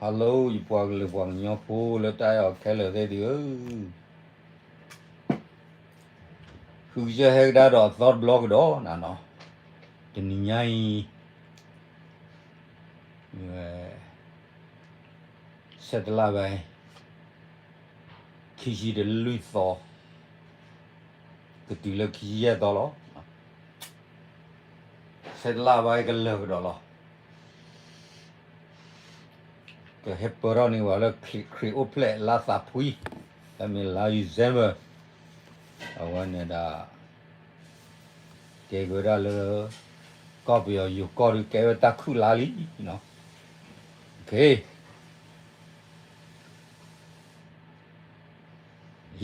Hello ယပှၤကလုာ်ပှၤကညီဖိလၢတၢ်အဲၣ်အီၤခဲလၢာ်သ့ၣ်သုဧၢ, ဃုကစၢၢ်ဟဲကဒါဒီးအသီတဘျီကဒီးနၤနီၤ, တနံၤညါအံၤ ဆဲးတလါဘၣ်အံၤ ခံဆံတလွံၢ်သီ, ကတုၤလၢခံဆံယဲၢ်သီလီၤ. ဆဲးတလါဘၣ်အံၤကလၢာ်ကဒီးလီၤ. ကဟဲပၢၢ်ထီၣ်န့ၢ်ဝဲလၢခရံာ်အိၣ်ဖျဲၣ်လါသးဖှံ, တၢ်မ့ၢ်လါ December, အဝဲန့ၣ်ဒၣ် ကဲက့ၤဝဲဒၣ်လၢ ကီၢ်ပယီၤယိၤကီၢ်ဒုးကဲဝဲတၢ်ခုၣ်လါလံနီၤ.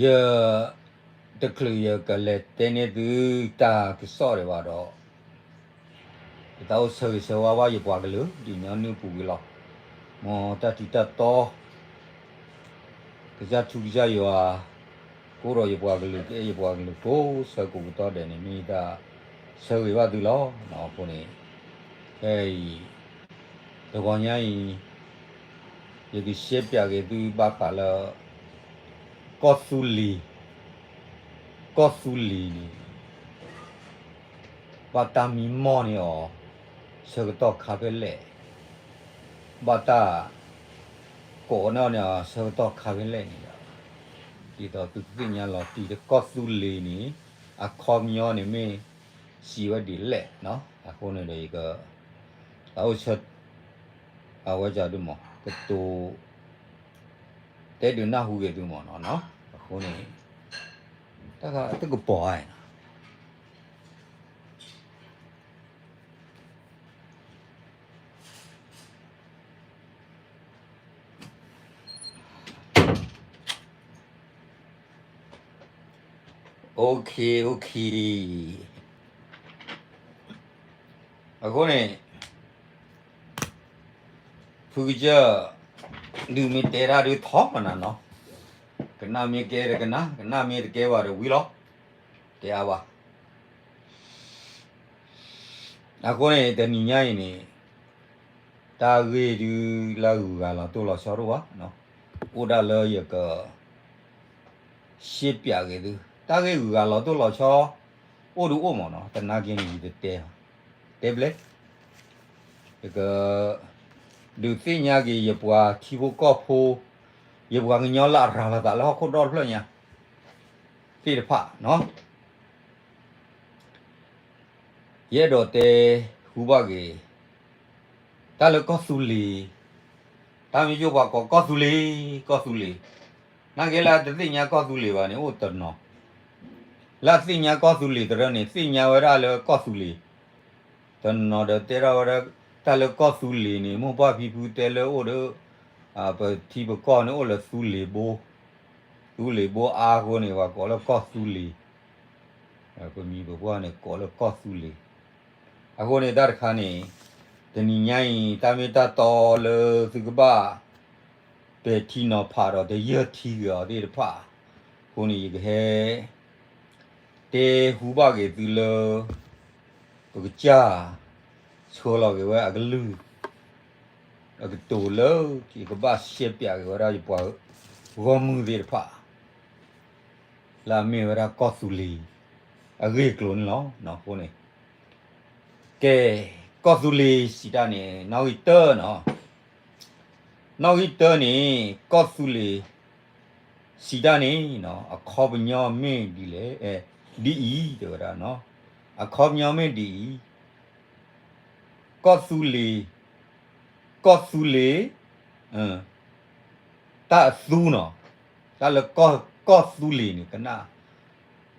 ယတချုးယကလဲၤတဲန့ၢ်သုတၢ်ကစီၣ်ဒံးဘၣ်ဒီး ယသးအိၣ်ဆၢဂ့ၤဆၢဝါဘၣ်ယပှၤကလုာ် ဒ်ညီနုၢ်ပူၤကွံာ်လီၤ. မ်တၢ်ထံတၢ်တီ ကစၢ်ထူကစၢ်ယွၤ ကအိၣ်ဒီးယပှၤကလုာ်ကအဲၣ်ယပှၤကလုာ်ကိးဆၢကိးကတီၢ်ဒဲးန့ၣ် မ့ၢ်ယတၢ်ဆၢဂ့ၤဘၣ်သုလီၤ. အဃိန့ၣ် ခဲအံၤ တဂီၤညါအံၤ ယကရှဲပၠးက့ၤသုဘၣ်ဃးလၢ ကီၢ်သူလ့ၤ, ကီၢ်သူလ့ၤန့ၣ် ဘၣ်တၢ်မံမီၢ်န့ၢ်အီၤ ဆၢကတီၢ်ခါဖဲလဲၣ်, ဘၣ်တၢ်ကိးန့ၢ်အီၤန့ၢ်အီၤ ဆၢကတီၢ်ခါဖဲလဲၣ်န့ၣ်ဒီး ဒ်သိးသုကသ့ၣ်ညါလီၤတံၢ်လၢကီၢ်သူလ့ၤန့ၣ် အခီပညီန့ၣ်မ့ၢ်စံးဝဲဒ်လဲၣ်နီၤ. အဃိန့ၣ်ဒီးယက သးအိၣ်ဆၢ အဝဲဒၣ်ဒုးမး ကတိၤ တဲဒုးနၢ်ဟူက့ၤသုမးနီၤ. အဃိန့ၣ် တၢ်တကပီၤအံၤနီၤ. Okay, okay. အဃိန့ၣ် ဖုကစၢၢ် ဒုးမ့ၢ်တဲတၢ်ဒုးထီမနၤနီၤ, ကနၣ်မ့ၢ်ကဲဒီးကနၣ်, ကနၣ်မ့ၢ်တကဲဘၣ်ဒီးဝံၤလီၤ, တဲအါဘၣ်. အဃိန့ၣ် တနံၤညါအံၤန့ၣ် တၢ်ဂ့ၢ်ဒုးလၢအဂုၤအဂၤလီၤတိၢ်လီၤဆီတအိၣ်ဘၣ်, အိၣ်ဒၣ်လၢယက ရှဲပၠးက့ၤသု, တၢ်ဂ့ၢ်ဂုၤဂၤလီၤတိၢ်လီၤဆီ အိၣ်ဒုးအိၣ်မးနီၤ, သနာ်က့န့ၣ် ယတတဲ, တဲဘျဲၣ်, ယက ဒုးသ့ၣ်ညါက့ၤယပှၤထံဖိကီၢ်ဖိ, ယပှၤကညီလၢအရၤလီၤသးလၢဟီၣ်ခိၣ်ဒီတဖျၢၣ်ညါ သ့ၣ်တဖၣ်နီၤ. ယအဲၣ်ဒိးတဲဟူဘၣ်က့ၤ တၢ်လၢကီၢ်သူလ့ၤ, တၢ်မ့ၢ်ယိၣ်ပှၤကိးကီၢ်သူလ့ၤ, ကီၢ်သူလ့ၤ, နာ်က့လၢအတသ့ၣ်ညါကီၢ်သူလ့ၤဘၣ်န့ၣ် အိၣ်တနီၤ, လၢအသ့ၣ်ညါကီၢ်သူလ့ၤတရၢန့ၣ် သ့ၣ်ညါဝဲဒၣ်လၢကီၢ်သူလ့ၤ, တနီၤဒီးတဲထီၣ်ဝဲဒၣ် တၢ်လၢကီၢ်သူလ့ၤန့ၣ် မိၢ်ပၢ်ဖံဖုတဲလၢအိၣ်ဒီး ပထံပကီၢ်န့ၣ်အိၣ်လၢသူလ့ၤဘိ, သူလ့ၤဘိအါအဃိန့ၣ် ပှၤကိးလၢကီၢ်သူလ့ၤ, ပမံၤပပှၢ်န့ၣ်ကိးလၢကီၢ်သူလ့ၤ. အဃိန့ၣ်တၢ်တခါန့ၣ် တနံၤညါအံၤ တၢ်မ့ၢ်တၢ်တီလၢသုကဘၣ် ပဲာ်ထံနီၤဖးဒီးတယၢၢ်ထံက့ၤအီၤသ့ၣ်တဖၣ်, အဃိန့ၣ် ယကဟဲ တဲဟူဘၣ်က့ၤသုလၢ ပကစၢ် ဆှၢလီၤက့ၤဝဲအကလုၢ် အကတိၤလၢ ယကဘၣ်ရှဲပၠးက့ၤဝဲဒၣ်ယပှၤဂီၢ်မုၢ်သ့ၣ်တဖၣ် လၢအမ့ၢ်ဝဲဒၣ်ကီၢ်သူလ့ၤ အဂ့ၢ်အကျိၤန့ၣ်လီၤ. အဃိန့ၣ် ကဲ ကီၢ်သူလ့ၤစံးတၢ်န့ၣ် နီၣ်ဂံၢ်တၢနီၤ, နီၣ်ဂံၢ်တၢန့ၣ် ကီၢ်သူလ့ၤ စံးတၢ်န့ၣ် အခီပညီမ့ၢ်ဒ်လဲၣ်, ဒ်အံၤ တဲဝဲဒၣ်, အခီပညီမ့ၢ်ဒ်အံၤ, ကီၢ်သူလ့ၤ, ကီၢ်သူလ့ၤ, တၢ်အသူနီၤ, တၢ်လၢကီၢ်သူလ့ၤန့ၣ် ကနၣ်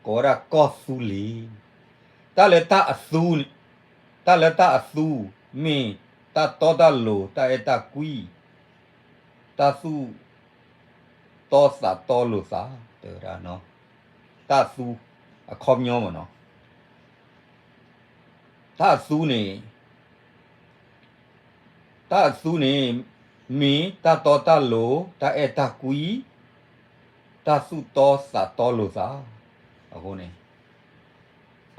ကိးဝဲဒၣ်ကီၢ်သူလ့ၤ, တၢ်လၢတၢ်အသူ, တၢ်လၢတၢ်အသူ မ့ၢ်တၢ်တီတၢ်လိၤ တၢ်အဲၣ်တၢ်ကွံ တၢ်သူၣ်တီသးတီလိၤသး တဲဝဲဒၣ်, တၢ်အသူ အခီပညီမ့ၢ်နီၤ, တၢ်အသူန့ၣ် တၢ်အသူန့ၣ် မ့ၢ်တၢ်တီတၢ်လိၤ တၢ်အဲၣ်တၢ်ကွံ တၢ်သူၣ်တီသးတီလိၤသး, အဃိန့ၣ်,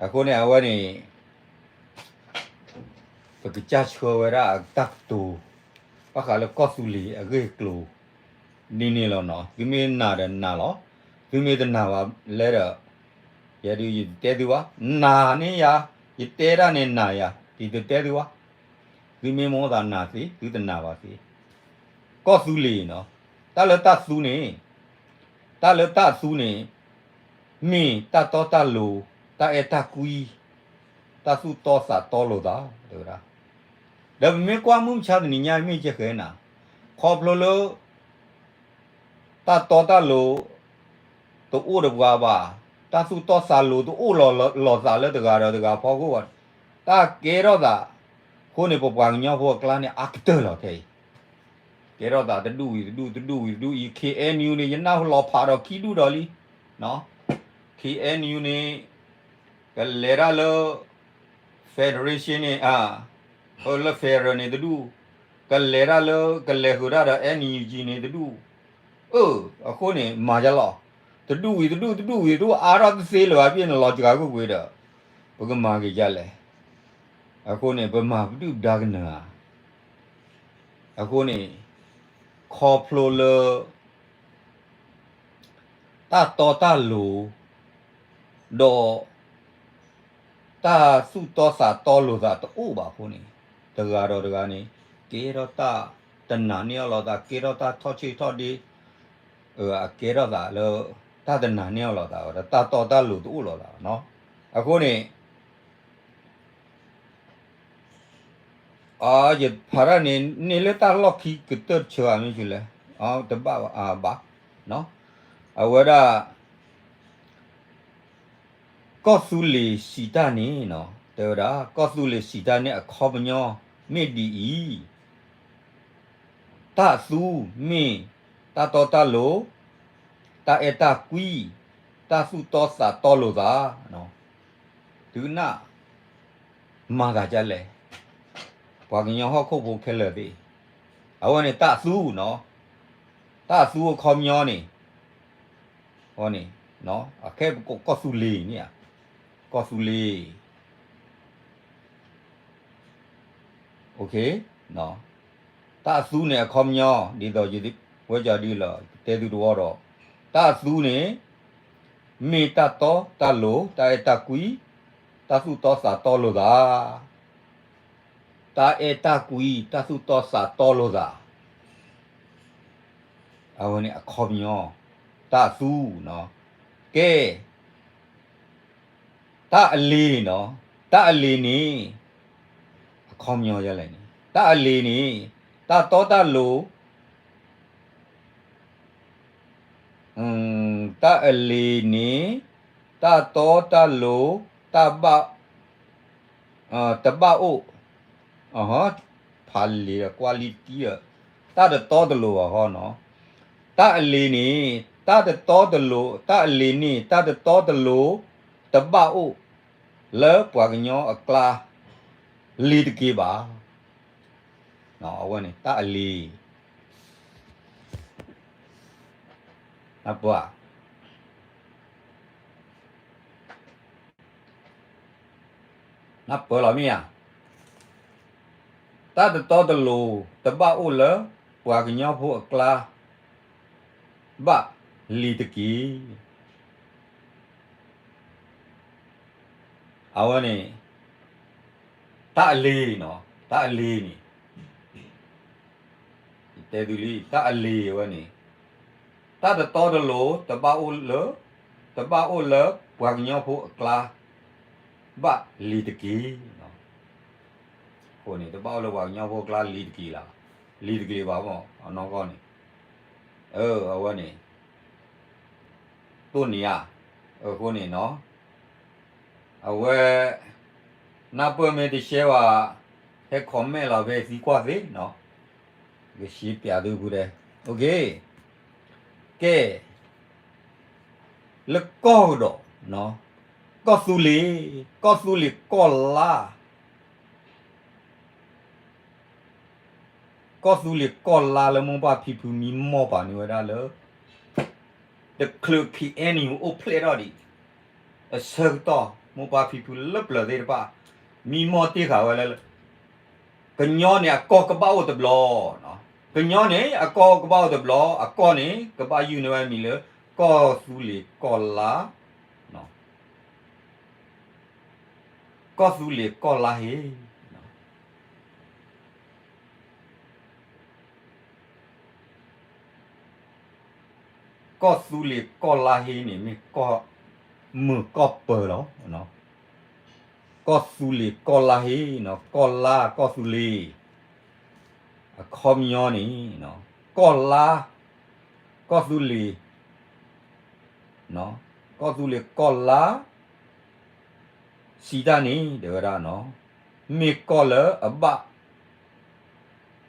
အဃိန့ၣ် အဝဲန့ၣ် ပကစၢ်ဆှၢဝဲဒၣ်အတၢ်ကတိၤ ဘၣ်ဃးလၢကီၢ်သူလ့ၤအဂ့ၢ်အကျိၤ ဒ်န့ၣ်လီၤနီၤ. သုမ့ၢ်နာ်ဒီးနာ်လီၤ, သုမ့ၢ်တနာ်ဘၣ်လဲၣ်ဒီး ယဲဒုးယတတဲသုဘၣ်, နာ်န့ၢ်ယၤ, ယတဲတၢ်န့ၣ်နာ်ယၤ ယတတဲသုဘၣ်. သုမ့ၢ်မိၣ်သးနာ်သ့, သုတနာ်ဘၣ်သ့. ကီၢ်သူလ့ၤနီၤ, တၢ်လၢတၢ်သူန့ၣ်, တၢ်လၢတၢ်သူန့ၣ် မ့ၢ်တၢ်တီတၢ်လိၤ, တၢ်အဲၣ်တၢ်ကွံ, တၢ်သူၣ်တီသးတီလိာ်သး တဲဝဲဒၣ်. ဒီးပမ့ၢ်ကွၢ်မုၢ်မဆါတနံၤညါမ့ၢ်ကဲဃဲနၤ, ခီဖျိလၢ တၢ်တီတၢ်လိၤ တအိၣ်ဒီးပှၤဘၣ်, တၢ်သူၣ်တီသးလိၤတအိၣ်လီၤသးလၢတဂၤဒီးတဂၤဖီခိၣ်ဘၣ်, တၢ်ကဲထီၣ်သး, အဃိန့ၣ် ပပှၤကညီဖိအကျါန့ၣ် အါကတၢၢ်လီၤခဲအံၤ ကဲထီၣ်သးတဒူၣ်ဝံၤတဒူၣ် တဒူၣ်ဝံၤတဒူၣ်အံၤ ခ့ၣ်အဲၣ်ယူၣ်န့ၣ် ယနၢ်ဟူလီၤဖးဒီးခံဒူၣ်ဒီးလံ. ခ့ၣ်အဲၣ်ယူၣ်န့ၣ် ကလဲၤတၢ်လၢ federation န့ၣ် လၢ federal န့ၣ်တဒူၣ်, ကလဲၤတၢ်လၢ ကလဲၤဃုာ်တၢ်ဒီး NUG န့ၣ်တဒူၣ်, အၢ အဃိန့ၣ် မၤယလီၤ, တဒူၣ်ဝံၤတဒူၣ် တဒူၣ်ဝံၤတဒူၣ် အါထီၣ်တသ့လၢၤဘၣ် ပ့ၣ်န့ၣ်လီၤစှၤကွ့ၢ်ကွ့ၢ်ဒီး ပကမၤက့ၤဒ်လဲၣ်. အဃိန့ၣ် ပမၤပဒုၣ်ပဒါကနၢၤဧါ. အဃိန့ၣ် ခီဖျိလၢ တၢ်တီတၢ်လိၤ ဒီး တၢ်သူၣ်တီသးတီလိာ်သးတအိၣ်ဘၣ်အဃိန့ၣ် တဂၤဒီးတဂၤန့ၣ် ကဲထီၣ်တၢ်တနာ်န့ၢ်အီၤလိာ်သး ကဲထီၣ်တၢ်ထီၣ်ဆ့ၣ်ထီၣ်ဒ့, အကဲထီၣ်သးလၢ တၢ်တနာ်န့ၢ်အီၤလိာ်သးဝဲဒီး တၢ်တီတၢ်လိၤတအိၣ်လိာ်သးနီၤ. အဃိန့ၣ် ယဖးတၢ်န့ၣ် န့ၢ်လၢတၢ်လီၢ်ခံကတၢၢ်တဆၢဧါ မ့ၢ်လဲၣ်, တဘၣ်ဘၣ်, အဝဲဒၣ် ကီၢ်သူလ့ၤစံးတၢ်န့ၣ်နီၤ တဲဝဲဒၣ် ကီၢ်သူလ့ၤစံးတၢ်န့ၣ်အခီပညီ မ့ၢ်ဒ်အံၤ, တၢ်သူမ့ၢ်တၢ်တီတၢ်လိၤ, တၢ်အဲၣ်တၢ်ကွံ, တၢ်သူၣ်တီသးတီလိာ်သး, သုကနၣ် မၤသးဒ်လဲၣ်, ပှၤကညီဟီၣ်ခိၣ်ဖိခဲလၢာ်သ့ၣ်, အဝဲန့ၣ်တၢ်သူနီၤ, တၢ်သူအခီပညီန့ၣ်, အဝဲန့ၣ်, အခဲပကိးကီၢ်သူလ့ၤန့ၣ်ဧါ, ကီၢ်သူလ့ၤ တၢ်အသူန့ၣ်အခီပညီ ဒ်သိးယဝဲကဒုလီၤ တဲသုတဝီဒီး, တၢ်အသူန့ၣ် မ့ၢ်တၢ်တီတၢ်လိၤ တၢ်အဲၣ်တၢ်ကွံ တၢ်သူၣ်တီသးတီလိာ်သး, တၢ်အဲၣ်တၢ်ကွံ တၢ်သူၣ်တီသးတီလိာ်သး, အဝဲန့ၣ်အခီပညီ, တၢ်အသူနီၤ, ကဲ တၢ်အလံၤနီၤ, တၢ်အလံၤန့ၣ်, အခီပညီဒ်လဲၣ်န့ၣ်, တၢ်အလံၤန့ၣ်, တၢ်တီတၢ်လိၤ, တၢ်အလံၤန့ၣ်, တၢ်တီတၢ်လိၤ, တၢ်ဘၣ် တဘၣ်အိၣ်, ဖးလံာ်ဒီးကွၢ်လံတကံဒီး, တၢ်တတီတလိၤဘၣ်ဃီနီၤ, တၢ်အလံၤန့ၣ်, တၢ်တတီတလိၤ, တၢ်အလံၤန့ၣ် တၢ်တတီတလိၤ, တဘၣ်အိၣ်, လၢပှၤကညီအကျါ, လံၤတက့ၢ်ဘၣ်, အဝဲန့ၣ် တၢ်အလံၤ, နၢ်ပၢၢ် နၢ်ပၢၢ်လီၤမ့ၢ်ဧါ, တၢ်တတီတလိၤ တဘၣ်အိၣ်လၢ ပှၤကညီဖိအကျါ ဘၣ်လံၤတက့ၢ်. အဝဲန့ၣ် တၢ်အလံၤနီၤ, တၢ်အလံၤန့ၣ် တဲသုလံ တၢ်အလံၤဝဲန့ၣ် တၢ်တတီတလိၤ တဘၣ်အိၣ်လၢ တဘၣ်အိၣ်လၢ ပှၤကညီဖိအကျါ ဘၣ်လံၤတက့ၢ်. အဃိန့ၣ် တဘၣ်အိၣ်လၢပှၤကညီဖိအကျါလံၤတက့ၢ်လီၤ. လံၤတက့ၢ်ဘၣ်မ့ၢ် အနီၢ်ကီၢ်န့ၣ် အဝဲန့ၣ် တိၢ်န့ၣ်ဧါ. အဃိန့ၣ်နီၤ အဝဲ နၢ်ပၢၢ်မ့ၢ်တရှဲဘၣ် ဟဲ comment လီၤဖဲသံကွၢ်သ့နီၤ. ကရှင်းပြသုဖုတဲ ကဲ လၢကီၢ်ကဒီး ကီၢ်သူလ့ၤ ကီၢ်သူလ့ၤကီၢ်လါ ကီၢ်သူလ့ၤကီၢ်လါလၢမိၢ်ပၢ်ဖံဖု မံမီၢ်ပာ်န့ၢ်ဝဲဒၣ်လၢ တချုး KNU အိၣ်ဖျဲၣ်ထီၣ်ဒံး အဆၢကတီၢ် မိၢ်ပၢ်ဖံဖုလၢပျၢၤသ့ၣ်တဖၣ် မံမီၢ်တ့ၢ်ဃာ်ဝဲလၢ ကညီန့ၣ်အကီၢ်ကဘၣ်အိၣ်တဘျီ, ကညီန့ၣ် အကီၢ်ကဘၣ်အိၣ်တဘျီ, အကီၢ်န့ၣ် ကဘၣ်ယုၢ်န့ၢ်ဝဲမံၤလၢ ကီၢ်သူလ့ၤကီၢ်လါ, ကီၢ်သူလ့ၤကီၢ်လါဟ့ ကီၢ်သူလ့ၤကီၢ်လါဟ့န့ၣ် မ့ၢ်ကီၢ်မုာ်ကီၢ်ပၢၤလီၤ. ကီၢ်သူလ့ၤကီၢ်လါဟ့, ကီၢ်လါကီၢ်သူလ့ၤ, အခီပညီန့ၣ် ကီၢ်လါ, ကီၢ်သူလ့ၤ, ကီၢ်သူလ့ၤကီၢ်လါ စံးတၢ်န့ၣ် တဲဝဲဒၣ်, မ့ၢ်ကီၢ်လၢအဘၣ်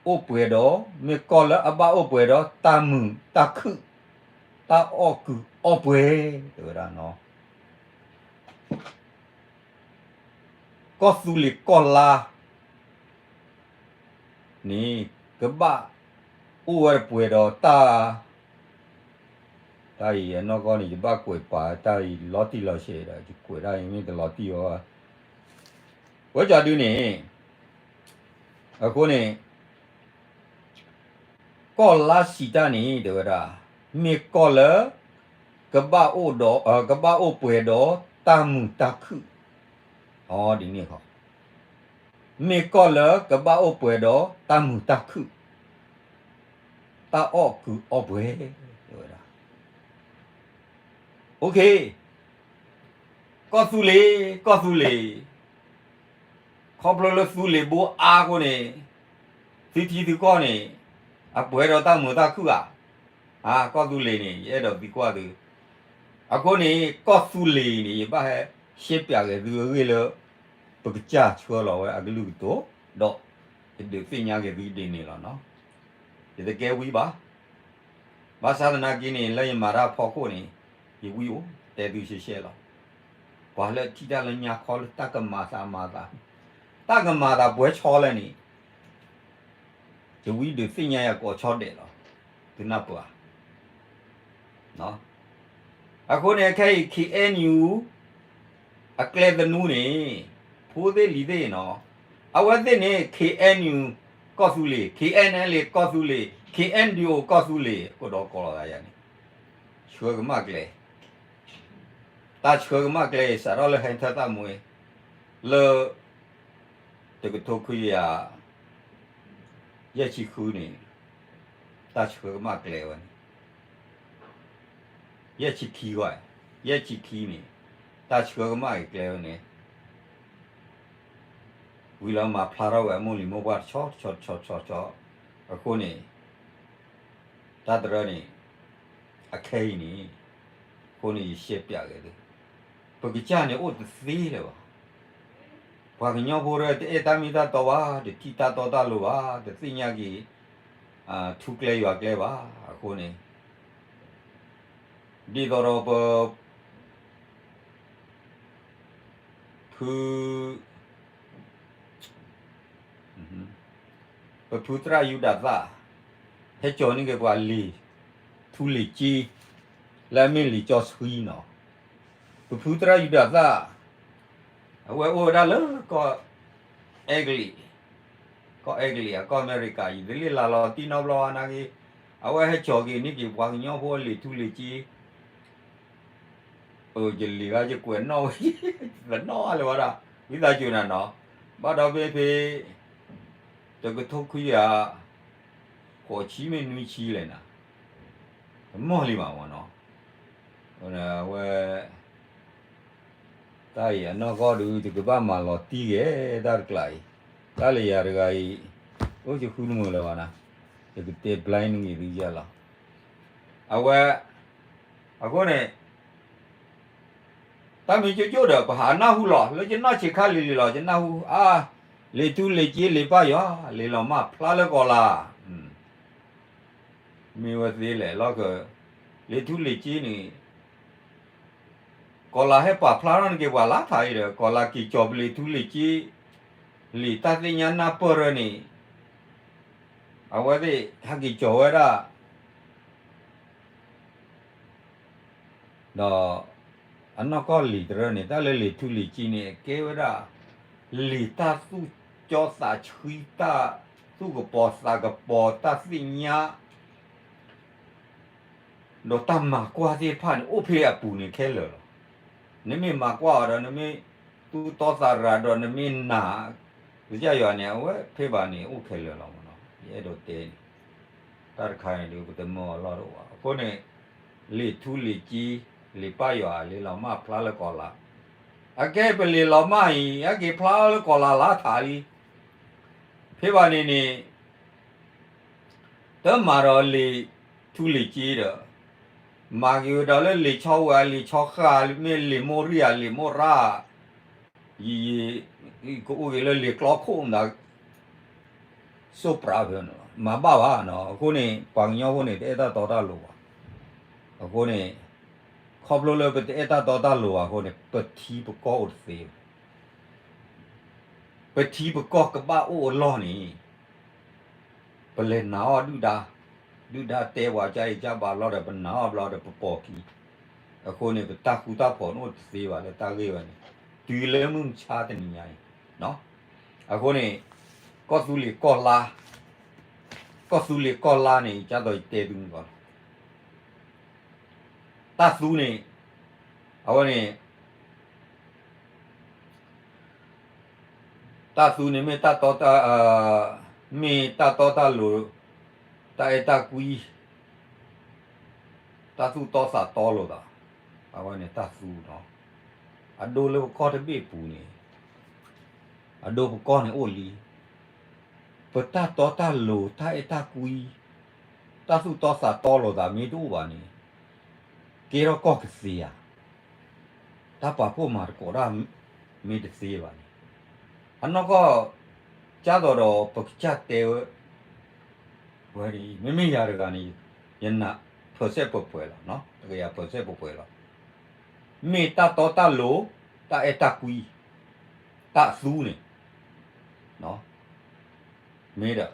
အိၣ်ပှဲၤဒီး, မ့ၢ်ကီၢ်လၢအဘၣ်အိၣ်ပှဲၤဒီးတၢ်မုာ်တၢ်ခုၣ်, တၢ်အီၣ်ကုာ်အီၣ်ပှဲၤ, တဲဝဲဒၣ်, ကီၢ်သူလ့ၤကီၢ်လါန့ၣ် ကဘၣ်အိၣ်ဝဲတပှဲၤဒီးတၢ်, တၢ်အံၤအနီၢ်ကီၢ်န့ၣ် ယဘၣ်ကွဲးပာ်တၢ်အံၤ လီၤတံၢ်လီၤဆဲးဒီး ယကွဲးတၢ်အံၤမ့ၢ်တလီၤတံၢ်အီၤ, ဝဲကၠီဒုန့ၣ်, အဃိန့ၣ် ကီၢ်လါစံးတၢ်န့ၣ် တဲဝဲဒၣ်, မ့ၢ်ကီၢ်လၢ ကဘၣ်အိၣ်ဒီး, ကဘၣ်အိၣ်ပှဲၤဒီးတၢ်မုာ်တၢ်ခုၣ်, အီၤဒ်န့ၣ်ခီ, မ့ၢ်ကီၢ်လၢကဘၣ်အိၣ်ပှဲၤဒီးတၢ်မုာ်တၢ်ခုၣ်, တၢ်အီၣ်ကုာ်အီၣ်ပှဲၤ, တဲဝဲဒၣ်, ကီၢ်သူလ့ၤ, ကီၢ်သူလ့ၤ, ခီဖျိလၢသူလ့ၤဘိအါအဃိန့ၣ်, သုထံသုကီၢ်န့ၣ် အပှဲၤဒီးတၢ်မုာ်တၢ်ခုၣ်ဧါ, ကီၢ်သူလ့ၤန့ၣ် ယအဲၣ်ဒိးသံကွၢ်သု, အဃိန့ၣ် ကီၢ်သူလ့ၤန့ၣ် ယဘၣ်ဟဲရှဲပၠးဂဲၤသုအဂ့ၢ်လၢ ပကစၢ်ဆှၢလီၤဝဲအကလုၢ်ကတိၤ, ဒီးယဒုးသ့ၣ်ညါဂဲၤသုဒ်န့ၣ်လီၤနီၤ, ယတကဲဝံဘၣ် ဘၣ်ဆၣ်သနာ်က့န့ၣ် လၢယမၤတၢ်ဖီခိၣ်န့ၣ် ယဝံအိၣ်တဲသုရှဲရှဲလီၤ. ပှၤလၢထံၣ်တၢ်လၢညါခီလၢတၢ်ကမၤသးမၤသး, တၢ်ကမၤသးပှဲၤဆီလဲၣ်န့ၣ်, ယဝံဒုးသ့ၣ်ညါယၤကိးဆီဒဲးလီၤ. သုနၢ်ပၢၢ်ဧါ. အဃိန့ၣ် ခဲအံၤ ခ့ၣ်အဲၣ်ယူၣ် အကျဲသနူန့ၣ် ဖိသ့ၣ်လံၤသ့ၣ်နီၤ, အဝဲသ့ၣ်န့ၣ် ခ့ၣ်အဲၣ်ယူၣ် ကီၢ်သူလ့ၤ, ခ့ၣ်အဲၣ်ယူၣ် ကီၢ်သူလ့ၤ, ခ့ၣ်အဲၣ်ယူၣ် ကီၢ်သူလ့ၤ ကဒီးကိးလီၤသးယၤန့ၣ်, ဆှၢကမၣ်ကျဲ, တၢ်ဆှၢကမၣ်ကျဲအံၤ စးထီၣ်လၢဟဲထၢၣ်သၣ်မူ လၢ တကထိခွံကယၤ ယဲၢ်ဆံဃုန့ၣ် တၢ်ဆှၢကမၣ်ကျဲဝဲန့ၣ်, ယဲၢ်ဆံခံဂီၢ်, ယဲၢ်ဆံခံန့ၣ် တၢ်ဆှၢကမၣ်က့ၤကျဲဝဲန့ၣ် ဝံၤလီၤမၤဖျါထီၣ်ဝဲအမိၢ်လံၤမိၢ်ပှၢ်တဆီတဆီတဆီတဆီတဆီ, အဃိန့ၣ် တၢ်တရၢန့ၣ် အခဲအံၤန့ၣ်, အဃိန့ၣ်ယရှဲပၠးဂ့ၤသု, ပကစၢ်န့ၣ်အိၣ်တသ့လၢၤဘၣ်. ပှၤကညီဖိတရၢတအဲၣ်တၢ်မ့ၢ်တၢ်တီဘၣ်, တထံၣ်တၢ်တီတၢ်လိၤဘၣ်, တသ့ၣ်ညါက့ၤ ထူကျဲယွၤကျဲဘၣ်. အဃိန့ၣ် ဒ်သိးဒီးပ ဖု ပဖုသရၣ်ယူဒၤသၣ် ဟဲကၠီၤန့ၢ်က့ၤပှၤလံာ်ထူလံာ်ကၠ့ လၢအမ့ၢ်လံာ်ကၠီဆှံနီၤ. ပဖုသရၣ်ယူဒၤသၣ် အဝဲအိၣ်ဝဲဒၣ်လၢကီၢ်အဲကလံး, ကီၢ်အဲကလံးဧါ ကီၢ်အမဲရကၤ ယတလ့ၣ်လၤလီၤတံၢ်နီတဘျီဘၣ်နာ်က့, အဝဲဟဲကၠီၤက့ၤန့ၢ်က့ၤပှၤကညီဖိအလံာ်ထူလံာ်ကၠ့ ယလံာ်ဂၤယကွဲးနီၣ်ဝဲ, သနီၣ်လၢၤဝဲဒၣ်, ဝံသးစူၤနၤနီၤ, ဘၣ်ဒီးဖဲဖဲ တကထိခွံကယၤ ဃိးဆံမ့ၢ်နွံဆံလဲၣ်နၤ, တမီၢ်လံမးမ့ၢ်နီၤ, အဝဲ တၢ်အံၤအနီၢ်ကီၢ်ဒုး ယကဘၣ်မၤလီၤတံၢ်ဂ့ၤ တၢ်တကျးအံၤ, တၢ်လၢယၤတဂၤအံၤ အိၣ်ယဃုတမုာ်လၢၤဘၣ်နၤ, ယကတဲဘျါနဂ့ၤသုယဲလီၤ. အဝဲ အဃိန့ၣ် တၢ်မ့ၢ်ကၠိကၠိဒီး ပဟးနၢ်ဟူလီၤ လၢယနီၢ်ဆံးခါလံၤလံၤလီၤ ယနၢ်ဟူ အါ လံာ်ထူလံာ်ကၠ့ လံာ်ပၢ်ယွၤ လံာ်လီၤမၢ်ဖျါလၢကီၤလၤ မ့ၢ်ဝဲသ့လဲၣ်လီၤက, လံာ်ထူလံာ်ကၠ့န့ၣ် ကီၤလၤဟဲပာ်ဖျါထီၣ်န့ၢ်က့ၤပှၤလၢထးအံၤဒီး ကီၤလၤက့ၤကၠီၤပလံာ်ထူလံာ်ကၠ့ လံာ်တၢ်သ့ၣ်ညါနၢ်ပၢၢ်ရၢန့ၣ် အဝဲသ့ၣ်ဟဲက့ၤကၠီၤဝဲဒၣ် ဒီး အနီၢ်ကီၢ်လံာ်တရၢန့ၣ် တၢ်လၢလံာ်ထူလံာ်ကၠ့န့ၣ် အကဲဝဲဒၣ် လံာ်တၢ်သူၣ် တၢ်သူၣ်ကပီၤသးကပီၤ တၢ်သ့ၣ်ညါ ဒီးတၢ်မၤကွၢ်သ့ၣ်တဖၣ်န့ၣ် အိၣ်ဖဲအပူၤန့ၣ်ခဲလၢာ်လီၤ. နမ့ၢ်မၤကွၢ်အီၤဒီး နမ့ၢ်သူၣ်တီသးရၤဒီး နမ့ၢ်နာ် ကစၢ်ယွၤန့ၣ် အဝဲဖဲဘၣ်န့ၣ် အိၣ်ခဲလၢာ်လီၤမ့ၢ်နီၤ. ယအဲၣ်ဒိးတဲန့ၣ် တၢ်တခါန့ၣ်ဒုး ပတမၢအီၤလီၢ်တအိၣ်ဘၣ်. အဃိန့ၣ် လံာ်ထူလံာ်ကၠံ လံာ်ပၢ်ယွၤ လံာ်လီၤမၢ်ဖျါလၢကီၢ်လါ, အကဲပလံာ်လီၤမၢ်အံၤ အက့ၤဖျါလၢကီၢ်လါလါထးလံ. ဖဲဘၣ်န့ၣ်န့ၣ် တမၤဒီးလံာ်ထူလံာ်ကၠံဒီး မၤက့ၤဝဲဒီးလၢလံာ်ဆီဝဲ လံာ်ဆီဃာ် မ့ၢ်လံာ်မိၢ်ရံၣ်ဧါ လံာ်မိၢ်ရၣ် ယံာ်ယံာ် ကအိၣ်က့ၤလၢလံာ်ကျီခိၣ်မတၤ စိၢ်ပြးဖဲန့ၣ်လီၤ. မၤဘၣ်ဘၣ်နီၤ. အဃိန့ၣ် ပှၤကညီဖိန့ၣ် တအဲၣ်တၢ်တီတၢ်လိၤဘၣ်. အဃိန့ၣ် ခီဖျိလၢပတအဲၣ်တၢ်တီတၢ်လိၤဘၣ်အဃိန့ၣ် ပထံပကီၢ်အိၣ်တသ့ဘၣ်. ပထံပကီၢ်ကဘၣ်အိၣ်အလီၢ်န့ၣ် ပလဲၤနာ်အီၤဒုၣ်ဒါ, ဒုၣ်ဒါတဲပှၤကစၢ်အံၤကစၢ်ဘၣ်လီၤဒီး ပနာ်အီၤဘျီဒီးပပိာ်ခံ. အဃိန့ၣ် ပတၢ်ဃူတၢ်ဖိးန့ၣ်အိၣ်တသ့ဘၣ်လၢတၢ်ဂ့ၢ်ဝဲန့ၣ် တုၤလၢမုၢ်မဆါတနံၤညါအံၤ. အဃိန့ၣ် ကီၢ်သူလ့ၤကီၢ်လါ, ကီၢ်သူလ့ၤကီၢ်လါန့ၣ် ကၢ်သိးယတဲသုန့ၣ်ကီးလီၤ. တၢ်သူန့ၣ် အဝဲန့ၣ် တၢ်သူန့ၣ်မ့ၢ်တၢ်တီတၢ်, မ့ၢ်တၢ်တီတၢ်လိၤ, တၢ်အဲၣ်တၢ်ကွံ, တၢ်သူၣ်တီသးတီလိာ်သး, အဝဲန့ၣ်တၢ်သူနီၤ. အဒိလၢပကီၢ်တဘ့ၣ်ပူၤန့ၣ် အဒိပကီၢ်န့ၣ်အိၣ်လံ. ပတၢ်တီတၢ်လိၤ တၢ်အဲၣ်တၢ်ကွံ, တၢ်သူၣ်တီသးတီလိာ်သးမ့ၢ်တအိၣ်ဘၣ်န့ၣ် ကဲထီၣ်ကီၢ်ကသ့ဧါ. တၢ်ပာ်ဖှိၣ်မၤသကိးတၢ်မ့ၢ်တသ့ဘၣ်န့ၣ် အနီၢ်ကီၢ် ကၢ်သိးဒီးပကစၢ်တဲဝဲ ဝဲဒ်အံၤ မ့မ့ၢ်ယၤတဂၤန့ၣ် ယနာ် percent ပှဲၤပှဲၤလီၤ, တကယၤ percent ပှဲၤပှဲၤလီၤ. မ့ၢ်တၢ်တီတၢ်လိၤ, တၢ်အဲၣ်တၢ်ကွံ, တၢ်သူန့ၣ် မ့ၢ်ဒီး မ့ၢ်တၢ်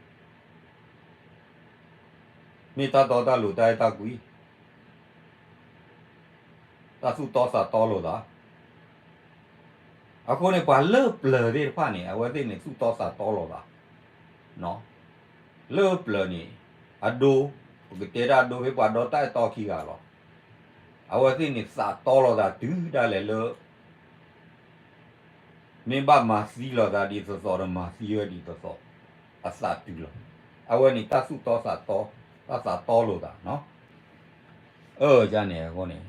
တီတၢ်လိၤ တၢ်အဲၣ်တၢ်ကွံ, တၢ်သူၣ်တီသးတီလိာ်သး. အဃိန့ၣ် ပှၤလၢပျၢၤသ့ၣ်တဖၣ်န့ၣ် အဝဲသ့ၣ်န့ၣ် သူၣ်တီသးတီလိာ်သး လၢပျၢၤန့ၣ် အဒိ, ပကတဲဒၣ်အဒိဖဲပှၤဒီတၢ်အဲၣ်တီခံဂၤလီၤ. အဝဲသ့ၣ်န့ၣ် သးတီလိာ်သးတုၤဒၣ်လဲာ်လၢ မ့ၢ်ဘၣ်မၤသံလိာ်သးဒ်သိးသိးဒီး မၤသံဝဲဒ်သိးသိး အသးတုၤလီၤ. အဝဲန့ၣ်တၢ်သူၣ်တီသးတီ, တၢ်သးတီလိာ်သးနီၤ. အၢ ယန့ၣ်အဃိန့ၣ်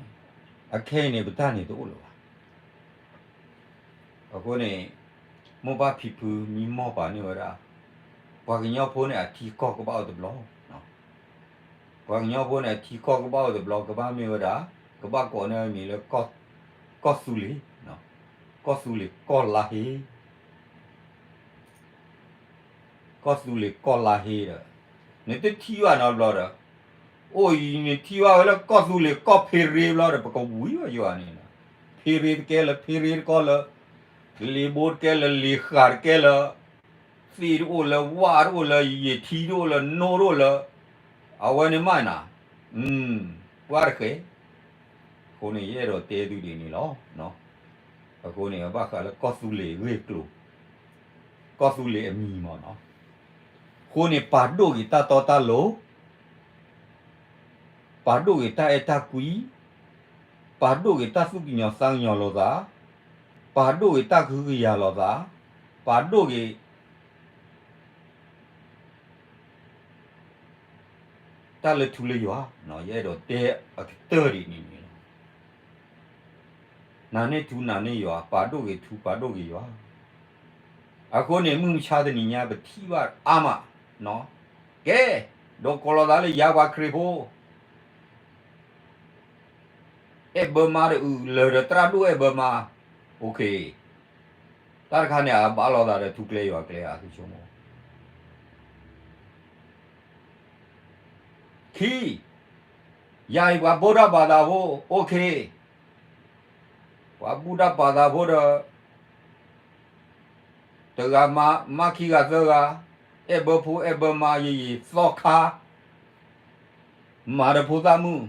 အခဲအံၤန့ၣ် ပတၢ်န့ၣ်တအိၣ်လၢၤဘၣ်. အဃိန့ၣ် မိၢ်ပၢ်ဖံဖုမံမီၢ်ပာ်န့ၢ်ဝဲဒၣ် ပှၤကညီဖိန့ၣ် အထံကီၢ်ကဘၣ်အိၣ်တဘျီ, ပှၤကညီဖိန့ၣ် အထံကီၢ်ကဘၣ်အိၣ်တဘျီ ကဘၣ်မ့ၢ်ဝဲဒၣ် ကဘၣ်ကိးန့ၢ်မံၤလၢ ကီၢ်သူလ့ၤ, ကီၢ်သူလ့ၤကီၢ်လါဟ့ ကီၢ်သူလ့ၤကီၢ်လါဟ့ဒီး နတထံၣ်ဘၣ်နီတဘျီဒီး အိၣ်အံၤနထံၣ်ဘၣ်ဝဲလၢကီၢ်သူလ့ၤကီၢ်ဖ့ရ့ဘျီဒီး ပကဝံၤဝဲယွၤန့ၣ်, ဖ့ရ့တကဲလၢၤ ဖ့ရ့တကဲလၢၤ, လ့ၤဘိတကဲလၢၤ လ့ၤဃာ်တကဲလၢၤ, သ့ၣ်တအိၣ်လၢၤ ဝၣ်တအိၣ်လၢၤ ယံာ်ထံတအိၣ်လၢၤ နိတအိၣ်လၢၤ, အဝဲန့ၣ်မးနၤ, ပှၤတဃဲ အဃိန့ၣ် ယအဲၣ်ဒိးတဲသုဒ်န့ၣ်လီၤ. အဃိန့ၣ် အဘၣ်ဃးလၢကီၢ်သူလ့ၤအဂ့ၢ်အကျိၤ, ကီၢ်သူလ့ၤအမံၤမးနီၤ. အဃိန့ၣ် ပာ်ဒိၣ်က့ၤတၢ်တီတၢ်လိၤ, ပာ်ဒိၣ်က့ၤတၢ်အဲၣ်တၢ်ကွံ, ပာ်ဒိၣ်က့ၤတၢ်သူၣ်ကညီၤသးကညီၤလိာ်သး, ပာ်ဒိၣ်က့ၤတၢ်ကဟုကယာ်လိာ်သး, ပာ်ဒိၣ်က့ၤ တၢ်လၢထူလၢယွၤ, ယအဲၣ်ဒိးတဲအကတၢၢ်ဒ်န့ၣ်န့ၣ်လီၤ. နာ်န့ၢ်ထူနာ်န့ၢ်ယွၤ, ပာ်ဒိၣ်က့ၤထူပာ်ဒိၣ်က့ၤယွၤ. အဃိန့ၣ် မုၢ်မဆါတနံၤညါ ပထံၣ်ဘၣ်အါမး, ကဲ, ဒီးကိးလီၤသးလၢယၤပှၤခရံာ်ဖိ အဲၣ်ဘၢမါတအုး လၢာ်ဒီးသရၣ်ဒိၣ်အဲၣ်ဘၢမါ, အိၣ်ခ့, တၢ်တခါန့ၣ် အဘၣ်လိာ်သးဒီးထူကျဲယွၤကျဲဧါ သုဆိကမိၣ်. ခံ, ယၤအံၤပှၤဗုဒ္ဓဘာသာဖိ, အိၣ်ခ့, ပှၤဗုဒ္ဓဘာသာဖိဒီး တဂၤမါ မါခံဂၤသၢဂၤ, အဲၣ်ဘၢဖိအဲၣ်ဘၢမါ ယယံာ်သီခါ မၤဒီးဖိသၣ်မုၣ်,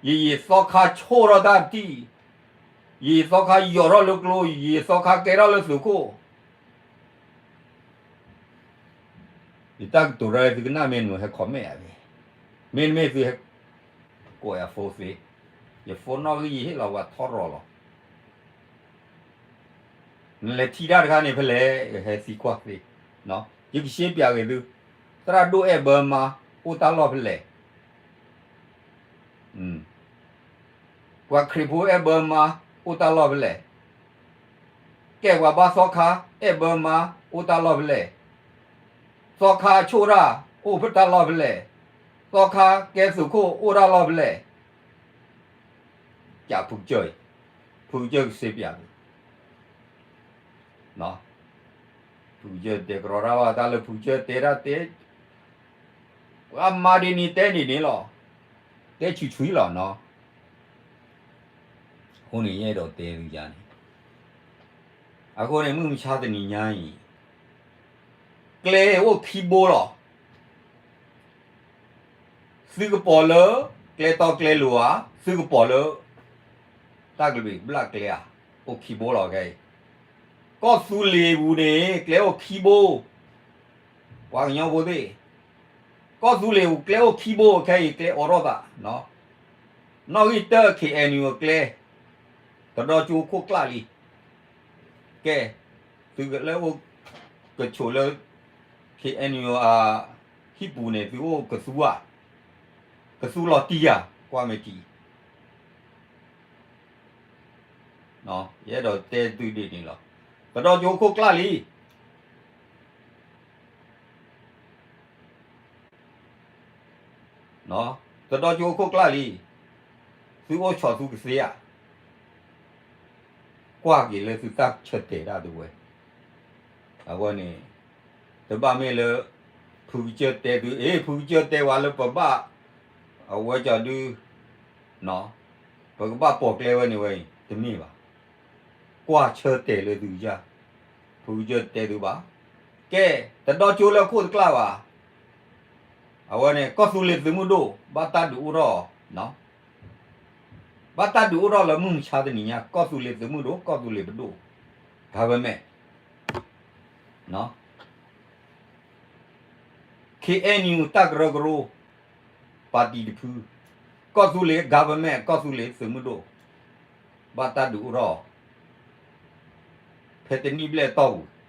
ယယံာ်သီခါဆိၣ်ထီၣ်တၢ်တံၢ်, ယယံာ်သီခါယိးထီၣ်လၢကျိ, ယယံာ်သီခါကဲထီၣ်လၢသုးခိၣ်, ယတၢ်ကတိၤရၢသုကနၣ်မ့ၢ်နုာ်ဟဲ comment ယၤသ့, မ့တမ့ၢ်သုဟဲ ကိးယၤ phone သ့, ယ phone နီၣ်ဂံၢ်ယဟ့ၣ်လီၤပှၤထီရီၤလီၤ. နလဲၤထံၣ်တၢ်တခါန့ၣ်ဖဲလဲၣ် ယဟဲသံကွၢ်သ့, ယကရှင်းပြက့ၤသု, သရၣ်ဒိၣ်အဲၣ်ဘၢမါ အိၣ်တၢ်လီၢ်ဖဲလဲၣ် ပှၤခရံာ်ဖိအဲၣ်ဘၢမါ အိၣ်တၢ်လီၢ်ဖဲလဲၣ်, ကဲပှၤဘါသီခါ အဲၣ်ဘၢမါ အိၣ်တၢ်လီၢ်ဖဲလဲၣ်, သီခါဆိၣ်တၢ် အိၣ်ဖဲတၢ်လီၢ်ဖဲလဲၣ်, သီခါကဲသုးခိၣ် အိၣ်တၢ်လီၢ်ဖဲလဲၣ်, ကးဖုကစၢၢ်အံၤ, ဖုကစၢၢ်ကစ့ပၠးန့ၣ် ဖုကစၢၢ်တဲကရီတၢ်ဘၣ် တၢ်လၢဖုကစၢၢ်တဲတၢ်တဲ, ပှၤမၤဒ်န့ၣ်တဲဒ်န့ၣ်လီၤ, တဲဆူၣ်ဆူၣ်လီၤနီၤ. အဃိန့ၣ် ယအဲၣ်ဒိးတဲသုယၤန့ၣ်, အဃိန့ၣ် မုၢ်မဆါတနံၤညါအံၤ ကျဲအိၣ်ခံဘိလီၤ. သုကပိာ်လၢ ကျဲတီကျဲလိၤဧါ, သုကပိာ်လၢ တၢ်ကလုာ်ဘျၣ်ကျဲဧါ, အိၣ်ခံဘိလီၤခဲအံၤ. ကီၢ်သူလ့ၤပူၤန့ၣ် ကျဲအိၣ်ခံဘိ, ပှၤကညီဖိသ့ၣ်, ကီၢ်သူလ့ၤပူၤ ကျဲအိၣ်ခံဘိခဲအံၤ ကျဲအိးထီၣ်သး, နီၣ်ဂံၢ်တၢၢ် ခ့ၣ်အဲၣ်ယူၣ်အကျဲ, တဒီကၠိခိၣ်ကျၢ်လံ. ကဲ, သုကလၢအိၣ်ကဆိးလၢ ခ့ၣ်အဲၣ်ယူၣ်အဟံၣ်ပူၤန့ၣ် သုအိၣ်ကသူဧါ, ကသူလီၤတံၢ်ဧါ, ကွၢ်မ့ၢ်တံၢ် ယအဲၣ်ဒိးတဲသုဒ်န့ၣ်လီၤ. တဒီကၠိခိၣ်ကျၢ်လံ. တဒီကၠိခိၣ်ကျၢ်လံ. သုအိၣ်ဆိးသုကသ့ဧါ. ကွၢ်က့ၤလၢသုတၢ်ဆၢတဲာ်တၢ်တဝဲ, အဝဲန့ၣ် တဘၣ်မ့ၢ်လၢ ဖုကစၢၢ်တဲသု, အ့ ဖုကစၢၢ်တဲဝဲလၢပဘၣ်, အဝဲကီဒု, ပကဘၣ်ပိာ်ကျဲဝဲန့ၣ်ဝဲအံၤ တမ့ၢ်ဘၣ်. ကွၢ်ဆၢတဲာ်လၢသုကစၢ်, ဖုကစၢၢ်တဲသုဘၣ်. ကဲ, တဒီကၠိလၢခိၣ်တကျၢ်ဘၣ်. အဝဲန့ၣ် ကီၢ်သူလ့ၤသုးမုၢ်ဒိၣ် ဘၣ်တၢ်ဒုးအိၣ်ထီၣ်, ဘၣ်တၢ်ဒုးအိၣ်ထီၣ်လၢမုၢ်မဆါတနံၤညါ ကီၢ်သူလ့ၤသုးမုၢ်ဒိၣ် ကီၢ်သူလ့ၤပဒိၣ်, government, KNU တၢ်ကရၢကရိ, ပၣ်တံၣ်တဖု, ကီၢ်သူလ့ၤ government ကီၢ်သူလ့ၤသုးမုၢ်ဒိၣ်, ဘၣ်တၢ်ဒုးအိၣ်ထီၣ်, ဖဲတနံၣ်ဘျဲၣ်တီၢ်ပူၤ,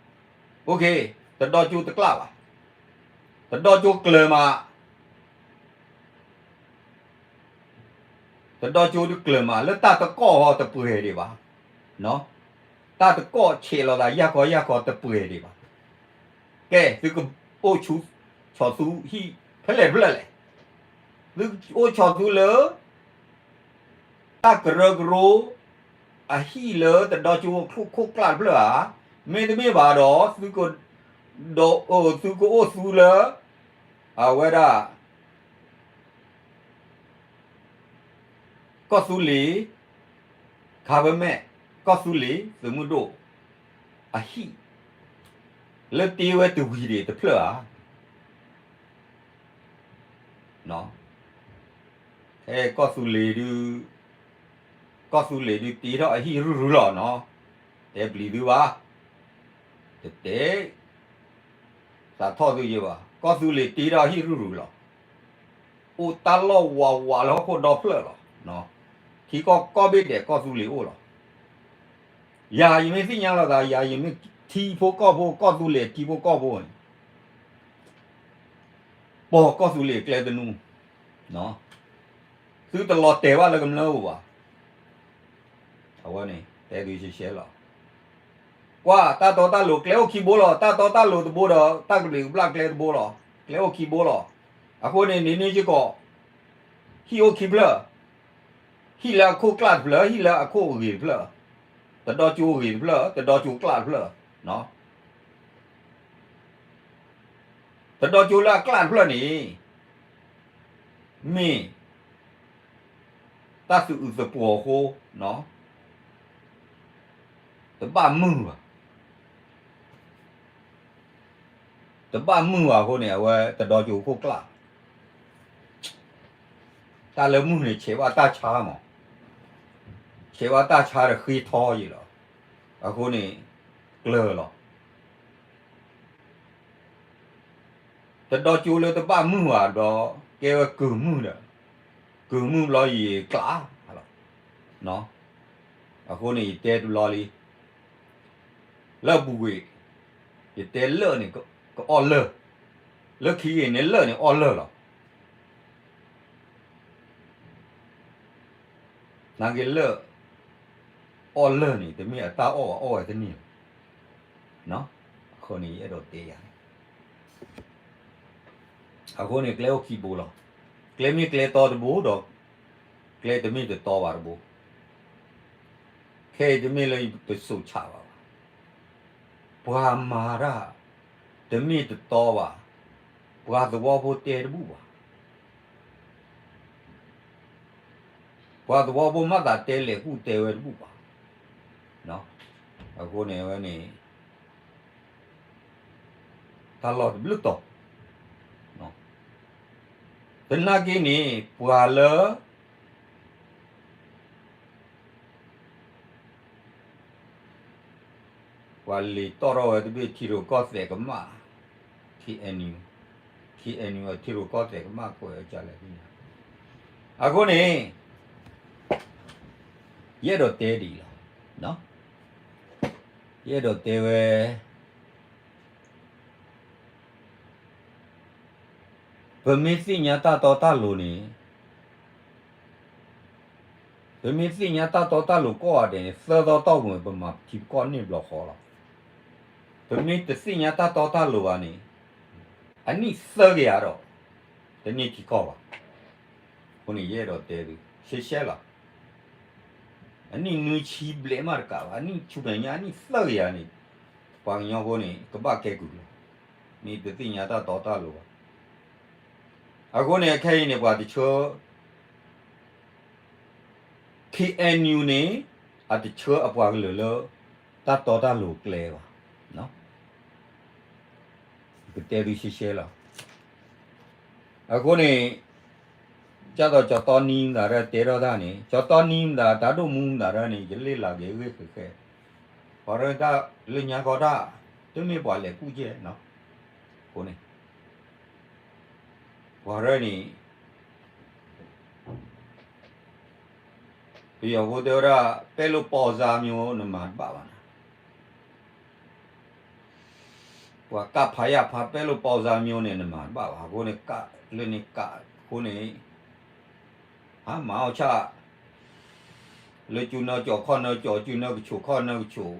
တဒီကၠိတကျၢ်ဘၣ်. တဒီကၠိကျၢၤမး တဒီကၠိဒုးကျၢၤမး လၢတၢ်တကီၢ်ဟီတပှဲၤဒံးဘၣ်, တၢ်တကီၢ်ဆဲးလီၤသးယၢ်ခီယၢ်ခီတပှဲၤဒံးဘၣ်. ကဲ သုကအိၣ်ဆိးသူဟံၣ်ဖဲလဲၣ်တဖျၢၣ်လဲၣ်, သုအိၣ်ဆိးသူလၢ တၢ်ကရၢကရိ အဟံၣ်လၢတဒီကၠိခိၣ်ကျၢ်တဖျၢၣ်ဧါ, မ့တမ့ၢ်ဘၣ်ဒီး သုကအိၣ်သူလၢ အဝဲဒၣ် ကီၢ်သူလ့ၤ government ကီၢ်သူလ့ၤသုးမုၢ်ဒိၣ် အဟံၣ် လၢတ့ဝဲတဝံၤဒံးတဖျၢၣ်ဧါ. ဖဲကီၢ်သူလ့ၤဒုး ကီၢ်သူလ့ၤဒုးတ့ထီၣ်အဟံၣ်ရုၢ်ရုၢ်လီၤနီၤ, တဲပျံၤသုဘၣ်, တတဲ သးထီၣ်သုယဲဘၣ်, ကီၢ်သူလ့ၤတ့ထီၣ်အဟံၣ်ရုၢ်ရုၢ်လီၤ. အိၣ်တၢ်လီၢ်ဝးဝးလၢဟီၣ်ခိၣ်ဒီဖျၢၣ်လီၤ. ထံကီၢ်ကိးဘ့ၣ်ဒဲးကီၢ်သူလ့ၤအိၣ်လီၤ. ယၤယမ့ၢ်သ့ၣ်ညါလိာ်သး ယၤယမ့ၢ်ထံဖိကီၢ်ဖိ ကီၢ်သူလ့ၤထံဖိကီၢ်ဖိန့ၣ် ပိာ်ကီၢ်သူလ့ၤကျဲသနူ, သုတလီၤတဲာ်ဘၣ်လၢကမျၢၢ်အိၣ်ဘၣ်. အဝဲန့ၣ် တဲသုရှဲရှဲလီၤ. ကွၢ် တၢ်တီတၢ်လိၤ ကျဲအိၣ်ခံဘိလီၤ. တၢ်တီတၢ်လိၤတဘိဒီး တၢ်ကဘျံးကဘျၣ်ကျဲတဘိလီၤ. ကျဲအိၣ်ခံဘိလီၤ. အဃိန့ၣ် နံၤနံၤကီး ဟံၣ်အိၣ်ခံဖျၢၣ်, ဟံၣ်လၢအခိၣ်ကျၢ်တဖျၢၣ်, ဟံၣ်လၢအခိၣ်အဂ့ၤတဖျၢၣ်, တဒီကၠိအဂ့ၤတဖျၢၣ်, တဒီကၠိကျၢ်တဖျၢၣ် တဒီကၠိလၢအကျၢ်တဖျၢၣ်န့ၣ် မ့ၢ် တၢ်သူၣ်အုးသးပှီၤအဃိ တဘၣ်မုာ်ဘၣ်. တဘၣ်မုာ်ဘၣ်အဃိန့ၣ် အဝဲတဒီကၠိခိၣ်ကျၢ်, တၢ်လၢမုာ်န့ၣ် ဆဲးဘၣ်တၢ်ဆါမး, ဆဲးဘၣ်တၢ်ဆါဒီးဃ့ထီယံာ်လီၤ. အဃိန့ၣ် ကျၢၤလီၤ. တဒီကၠိလၢတဘၣ်မုၢ်ဘၣ်ဒီး ကဲဝဲကုၢ်မုၢ်ဒီး, ကုၢ်မုၢ်ဘျီယကျးလီၤ. အဃိန့ၣ်ယတဲတဘျီလံ, လၢအပူၤကွံာ်, ယတဲလၢာ်န့ၣ်ကအီၣ်လၢၢ်, လၢခံဂ့ၤန့ၣ်လၢာ်န့ၣ်အီၣ်လၢၢ်လီၤ. နာ်က့လၢာ်, အီၣ်လၢာ်န့ၣ် တမ့ၢ်အတၢ်အီၣ်ဘၣ်အီၣ်ဝဲတန့ၢ်လီၤ. အဃိန့ၣ်ယအဲၣ်ဒိးတဲယၤန့ၣ် အဃိန့ၣ်ကျဲအိၣ်ခံဘိလီၤ. ကျဲမ့ၢ်ကျဲတီတဘိဒီး ကျဲတမ့ၢ်တတီဘၣ်တဘိ, ခဲအံၤတမ့ၢ်လၢတစိၤဆးဘၣ်ဘၣ်. ပှၤမၤတၢ် တမ့ၢ်တတီဘၣ်, ပှၤသဝီဖိတဲတဘူၣ်ဘၣ်. ပှၤသဝီဖိမၤသးတဲလဲၤကူၣ်တဲဝဲတဘူၣ်ဘၣ်. အဃိန့ၣ်ဝဲန့ၣ် တၢ်လီၢ်တဘျုးတီၤ, သနာ်က့န့ၣ် ပှၤလၢ ပှၤလံၤတီၣ်ထီၣ်ဝဲတဘ့ၣ်ထံရူၢ်ကီၢ်သဲးကမၣ်, KNU, KNU အထံရူၢ်ကီၢ်သဲးကမၣ်ကွဲးဝဲကလဲၣ်သ့ၣ်ညါ, အဃိန့ၣ် ယအဲၣ်ဒိးတဲဒ်အံၤလီၤ. ယအဲၣ်ဒိးတဲဝဲ ပမ့ၢ်သ့ၣ်ညါတၢ်တီတၢ်လိၤန့ၣ်, ပမ့ၢ်သ့ၣ်ညါတၢ်တီတၢ်လိၤကိးဂၤဒဲးန့ၣ် သၢသီတီၢ်ပူၤန့ၣ် ပမၤထံပကီၢ်န့ၢ်ဘျီဃီလီၤ. ပမ့ၢ်တသ့ၣ်ညါတၢ်တီတၢ်လိၤဘၣ်န့ၣ် အနံၣ်သၢကယၤဒီး တန့ၢ်ထံကီၢ်ဘၣ်. အဃိန့ၣ် ယအဲၣ်ဒိးတဲသု ရှဲရှဲလီၤ. အနံၣ်နွံဆံဘျဲၣ်မးတကးဘၣ်, အနံၣ်ဆူမဲာ်ညါ အနံၣ်သၢကယၤန့ၣ် ပှၤကညီဖိန့ၣ် ကဘၣ်ကဲကုၢ်လီၤ. မ့ၢ်တသ့ၣ်ညါတၢ်တီတၢ်လိၤဘၣ်. အဃိန့ၣ် ခဲအံၤန့ၣ် ပှၤတဆၢ KNU န့ၣ် အတဆၢအပှၤကလုာ်လၢ တၢ်တီတၢ်လိၤကျဲဘၣ်. ကတဲသုရှဲရှဲလီၤ. အဃိန့ၣ် ကၢ်သိးကၠီတီနံမတၤဒၣ်တဲထီၣ်တၢ်န့ၣ် ကၠီတီနံမတၤ တၢ်ဒိၣ်မူမတၤဒၣ်န့ၣ် ယလ့ၣ်လၤက့ၤဂ့ၢ်ဃဲးဃဲး, ပှၤရၢတၢ်လၢညါခီတၢ် တမ့ၢ်ပှၤလဲၤကူၣ်ကဲနီၤ. အဃိန့ၣ် ပှၤရၢန့ၣ် ပယီၤဖိတဲဝဲဒၣ် ပဲလို့ပေါ့စားမျိုး နမၤတဘၣ်ဘၣ်နီၤ. ပှၤကၣ်ဖးယၣ်ဖး ပဲလို့ပေါ့စားမျိုး န့ၣ် နမၤတဘၣ်ဘၣ်. အဃိန့ၣ် ကၣ်လၢန့ၣ်ကၣ်အဃိန့ၣ် ဟးမၤအီၣ်ဆၣ် လၢကၠူနၢကၠီၣ်ခီၣ်နၢကၠီၣ် ကၠူနၢကဆိးခီၣ်နၢကဆိး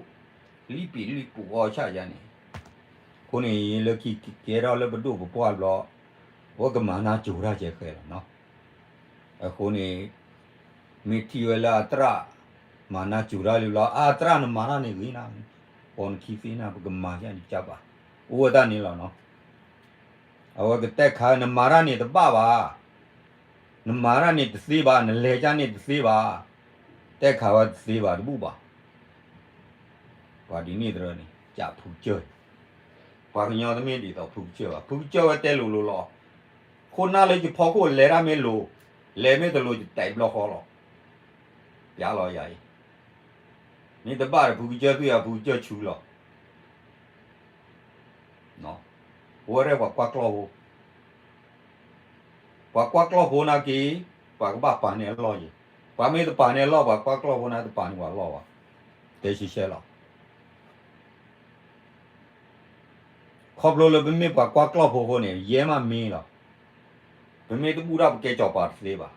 လံပံၤလံပူၤအီၣ်ဆၣ်ယါန့ၣ်. အဃိန့ၣ် လၢခံကဲထီၣ်လၢပဒိၣ်ပပှၢ်ဘျီ အဝဲကမၤနၢ်စူၤတၢ်ကဲဃဲလီၤနီၤ. အဃိန့ၣ် မ့ၢ်ထံၣ်ဝဲလၢအသရၣ် မၤနၢ်စူၤတၢ်လံဘျီ အသရၣ်နမၤတၢ်န့ၣ်ဂ့ၤနၤ, ပိာ်နခံသ့နၤ ပကမၤယါန့ၣ်ကဘၣ် အိၣ်ဝဲတၢ်န့ၣ်လီၤနီၤ. အဝဲကတဲခါ နမၤတၢ်န့ၣ်တဘၣ်ဘၣ်, နမၤတၢ်န့ၣ်တသ့ဘၣ်, နလဲၤကၢ်န့ၣ်တသ့ဘၣ်, တဲခါဝဲတသ့ဘၣ်တဘူၣ်ဘၣ်. ပှၤဒ်န့ၣ်တရၢန့ၣ် ကးဖုကစၢၢ်, ပှၤကညီတမ့ၢ်ဒ်သိးဖုကစၢၢ်ဘၣ်, ဖုကစၢၢ်ဝဲတဲလိၤလိၤလီၤ. ခိၣ်နၢ်လၢယဖီခိၣ်လဲၤတၢ်မ့ၢ်လိၤ, လဲၤမ့ၢ်တလိၤယတဲာ်ဘျီဃီလီၤ. ပျါလီၤယၤအံၤ, မ့ၢ်တဘၣ်ဒီးဖုကစၢၢ်သုယၤဖုကစၢၢ်ဆူလီၤ. ပဝဲရဲၣ်ပှၤကွၢ်ကျီၢ်ဖိ, ပှၤကွၢ်ကျီၢ်ဖိနာ်က့, ပှၤကဘၣ်ပာ်န့ၢ်အလီၢ်ယဲၢ်, ပှၤမ့ၢ်တပာ်န့ၢ်အလီၢ် ပှၤကွၢ်ကျီၢ်ဖိန့ၣ်တပာ်န့ၢ်ပှၤလီၢ်ဘၣ်. တဲရှဲရှဲလီၤ. ခီဖျိလၢပမ့ၢ်ပှၤကွၢ်ကျီၢ်ဖိအဃိန့ၣ် ယဲၢ်မးမ့ၢ်လီၤ. ပမ့ၢ်တဘူၣ်တၢ်ပကဲစီၤပၤတသ့ဘၣ်.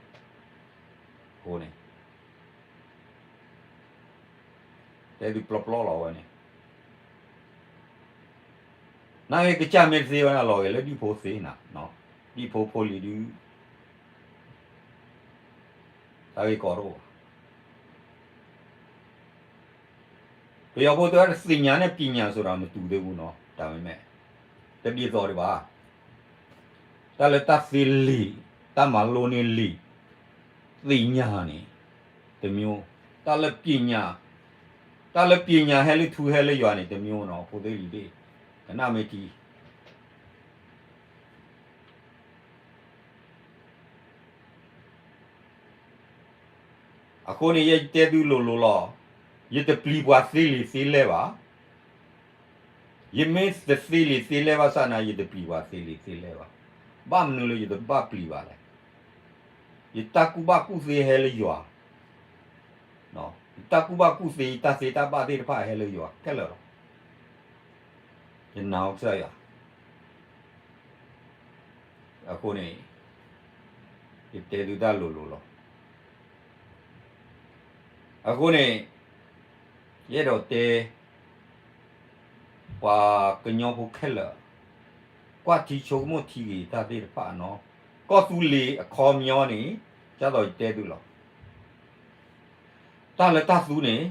အဃိန့ၣ် တဲသုပျီပျီလီၤဝဲန့ၣ်, နာ်က့ကစၢ်မ့ၢ်တသ့ဝဲန့ၣ် လီၤဂာ်လၢဒံၣ်ဖိသ့နၤ, ဒံၣ်ဖိဖိလံၤဒုး တၢ်ဂ့ၢ်ကီတအိၣ်ဘၣ်. ပယီၤဖိတဲဝဲ သ့ၣ်ညါန့ၣ် ပညာ ဆိုတာ မတူသေးဘူးနော်, တၢ်မ့ၢ်မဲာ် တဒ်သိးဒံးဘၣ်. တၢ်လၢတၢ်သ့လံာ်, တၢ်မၤလိန့ၢ်လံာ်, သ့ၣ်ညါန့ၣ် တစ်မျိုး, တၢ်လၢပညာ, တၢ်လၢ ပညာ ဟဲလၢထူဟဲလၢယွၤန့ၣ် တစ်မျိုးနော်, ဖိသ့ၣ်လံၤသ့ၣ်, ကနၣ်မ့ၢ်ထံ အဃိန့ၣ် ယတဲသုလိၤလိၤလီၤ, ယတပျံၤပှၤသ့လံာ်သ့လဲၢ်ဘၣ်. ယမ့ၢ်တသ့လံာ်သ့လဲၢ်ဘၣ်ဆၣ်န့ၣ် ယတပျံၤပှၤသ့လံာ်သ့လဲၢ်ဘၣ်. ဘၣ်မနုၤလၢယတဘၣ်ပျံၤဘၣ်လဲၣ်. ယတၢ်ကူၣ်ဘၣ်ကူၣ်သ့ဟဲလၢယွၤ, ယတၢ်ကူၣ်ဘၣ်ကူၣ်သ့ ယတၢ်သ့တၢ်ဘၣ်သ့ၣ်တဖၣ်ဟဲလၢယွၤခဲလၢာ်လီၤ. ယနာ်ကစၢ်ယွၤ အဃိန့ၣ် ယတဲသုတၢ်လိၤလိၤလီၤ. အဃိန့ၣ် ယအဲၣ်ဒိးတဲ ပှၤကညီဖိခဲလၢာ် ကွၢ်ထံဆိကမိၣ်ထံဂ့ၤတၢ်သ့ၣ်တဖၣ်နီၤ, ကီၢ်သူလ့ၤအခီပညီန့ၣ် ဒ်သိးယတဲသုလီၤ. တၢ်လၢတၢ်သူန့ၣ်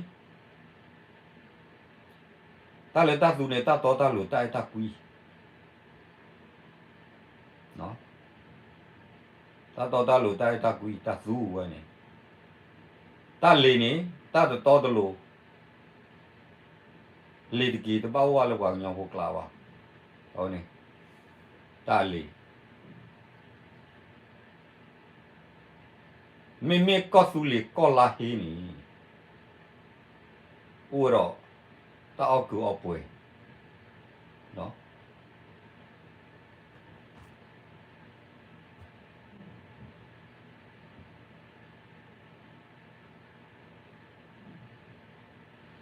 တၢ်လၢတၢ်သူန့ၣ် တၢ်တီတၢ်လိၤတၢ်အဲၣ်တၢ်ကွံ, တၢ်တီတၢ်လိၤတၢ်အဲၣ်တၢ်ကွံ တၢ်သူဝဲန့ၣ်, တၢ်လ့ၤန့ၣ် တၢ်တတီတလိၤ လ့ၤတက့ၤတဘၣ်အိၣ်ဘၣ်လၢပှၤကညီဖိကျါဘၣ်. အဝဲန့ၣ် တၢ်လ့ၤ မ့မ့ၢ်ကီၢ်သူလ့ၤကီၢ်လါဟ့န့ၣ် အိၣ်ဝဲဒီး တၢ်အီၣ်ကုးအီပှဲၤ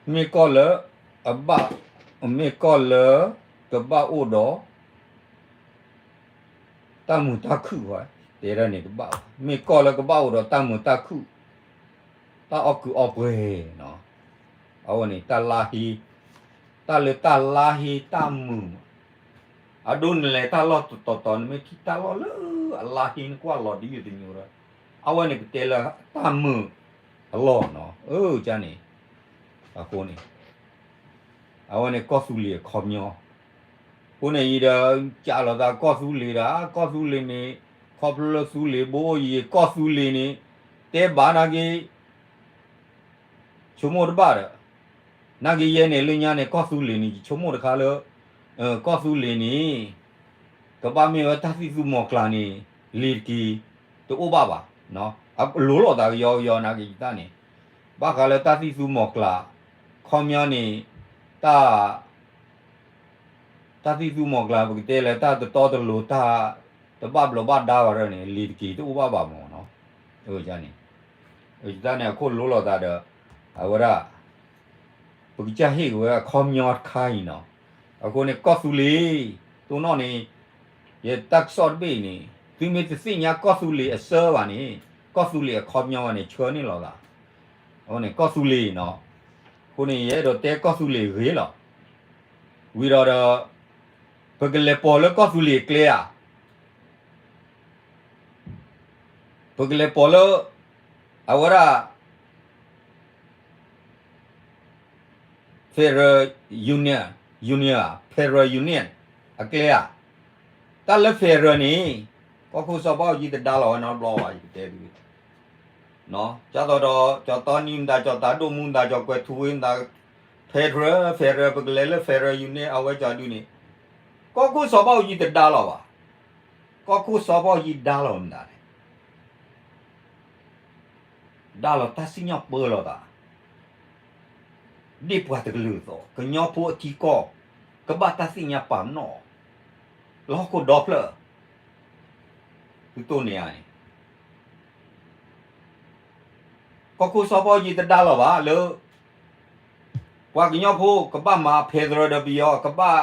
မ့ၢ်ကီၢ်လၢ အဘၣ် မ့ၢ်ကီၢ်လၢ ကဘၣ်အိၣ်ဒီး တၢ်မုာ်တၢ်ခုၣ်ဝဲ တဲဒၣ်န့ၣ်တဘၣ်ဘၣ်. မ့ၢ်ကီၢ်လၢကဘၣ်အိၣ်ဒီးတၢ်မုာ်တၢ်ခုၣ် တၢ်အီၣ်ကုးအီပှဲၤနီၤ. အဝဲန့ၣ်တၢ်လါဟ့ တၢ်လၢတၢ်လါဟ့တၢ်မုာ် အဒိနလဲၤတၢ်လီၢ်တတီၤတီၤ နမ့ၢ်ထံၣ်တၢ်လီၢ်လၢအလါဟ့နကွၢ်လီၤတယုၢ်တညိးဒီး အဝဲန့ၣ်ပတဲလၢတၢ်မုာ်အလီၢ်နီၤ. အၢ ကန့ၣ် အဃိန့ၣ် အဝဲန့ၣ်ကီၢ်သူလ့ၤအခီပညီ, အဃိန့ၣ်အံၤဒီး ကးလိာ်သးကီၢ်သူလ့ၤဒၣ် ကီၢ်သူလ့ၤန့ၣ် ခီဖျိလၢသူလ့ၤဘိအိၣ်အံၤ ကီၢ်သူလ့ၤန့ၣ် တဲဘၣ်နာ်က့ ဆိကမိၣ်တဘၣ်ဒီး နာ်က့ယဲန့ၣ်လၢညါန့ၣ် ကီၢ်သူလ့ၤန့ၣ် ယဆိကမိၣ်တခါလၢ ကီၢ်သူလ့ၤန့ၣ် ကဘၣ်မ့ၢ်ဝဲတၢ်သံၣ်သူမီၤကျၢ်န့ၣ် လ့ၤတက့ၤ တအိၣ်ဘၣ်ဘၣ်, လိၤလိာ်သးကယီကယီနာ်က့ယတၢ်န့ၣ် ဘၣ်ဃးလၢတၢ်သံၣ်သူမီၤကျၢ် ခီပညီန့ၣ် တၢ် တၢ်သံၣ်သူမီၤကျၢ် ပကတဲလၢတၢ်တတီတလိၤ တၢ်တဘၣ်ဘျီးဘၣ်ဒါဘၣ်ဒီးန့ၣ် လ့ၤတက့ၤတအိၣ်ဘၣ်ဘၣ်မၢ်နီၤ. န့ၣ် ယတၢ်န့ၣ်အခိၣ်လိလိာ်သးဒီး အဝဲဒၣ် ပကစၢ်ဟ့ၣ်က့ၤဝဲအခီပညီတခါအံၤနီၤ. အဃိန့ၣ် ကီၢ်သူလ့ၤ တိၢ်နီၣ်န့ၣ် ယတၢ်ကစီၣ်တဘ့ၣ်အံၤန့ၣ် သုမ့ၢ်တသ့ၣ်ညါကီၢ်သူလ့ၤအစၢဘၣ်န့ၣ် ကီၢ်သူလ့ၤအခီပညီဘၣ်န့ၣ် ဆှၢန့ၢ်လိာ်သး အဃိန့ၣ် ကီၢ်သူလ့ၤနီၤ. အဃိန့ၣ် ယအဲၣ်ဒိးတဲကီၢ်သူလ့ၤဂ့ၤလီၤ. ဝံၤဒီးဒီး ပကလဲၤပိာ်လၢကီၢ်သူလ့ၤအကျဲဧါ. ပကလဲၤပိာ်လၢ အဝဲဒၣ် Federal Union, Union ဧါ, Federal Union အကျဲဧါ. တၢ်လၢ Federal န့ၣ် ကီၢ်ခိၣ်စီၤဘၣ်အူကၠံတဒါလီၤဝဲနီတဘျီဘၣ် ယကတဲသု ဒ်သိးဒီး ကၠီတီနံမတၤ ကၠီတီဒိၣ်မူမတၤ ကၠီတီကွဲၤထူဝ့မတၤ Federal, Federal ပကလဲၤလၢ Federal Union အဝဲကၠီဒုန့ၣ် ကီၢ်ခိၣ်စီၤဘၣ်အူကၠံတဒါလီၤဘၣ်. ကီၢ်ခိၣ်စီၤဘၣ်အူကၠံဒါလီၤမတၤလဲၣ် ဒါလီၤတၢ်စံၣ်ညီၣ်ပၢလီၤသး ဒ့ၣ်ပှၤတကလုာ်အသိး ကညီဖိအထံကီၢ် ကဘၣ်တၢ်သ့ၣ်ညါပာ်ပနီၣ် လၢဟီၣ်ခိၣ်ဒီဖျၢၣ် သုတိၢ်န့ၢ်ဧါန့ၣ် ကီၢ်ခိၣ်စီၤဘၣ်အူကၠံတဒါလီၤဘၣ်လၢ ပှၤကညီဖိကဘၣ်မၤ federal ဒီးပယီၤ ကဘၣ်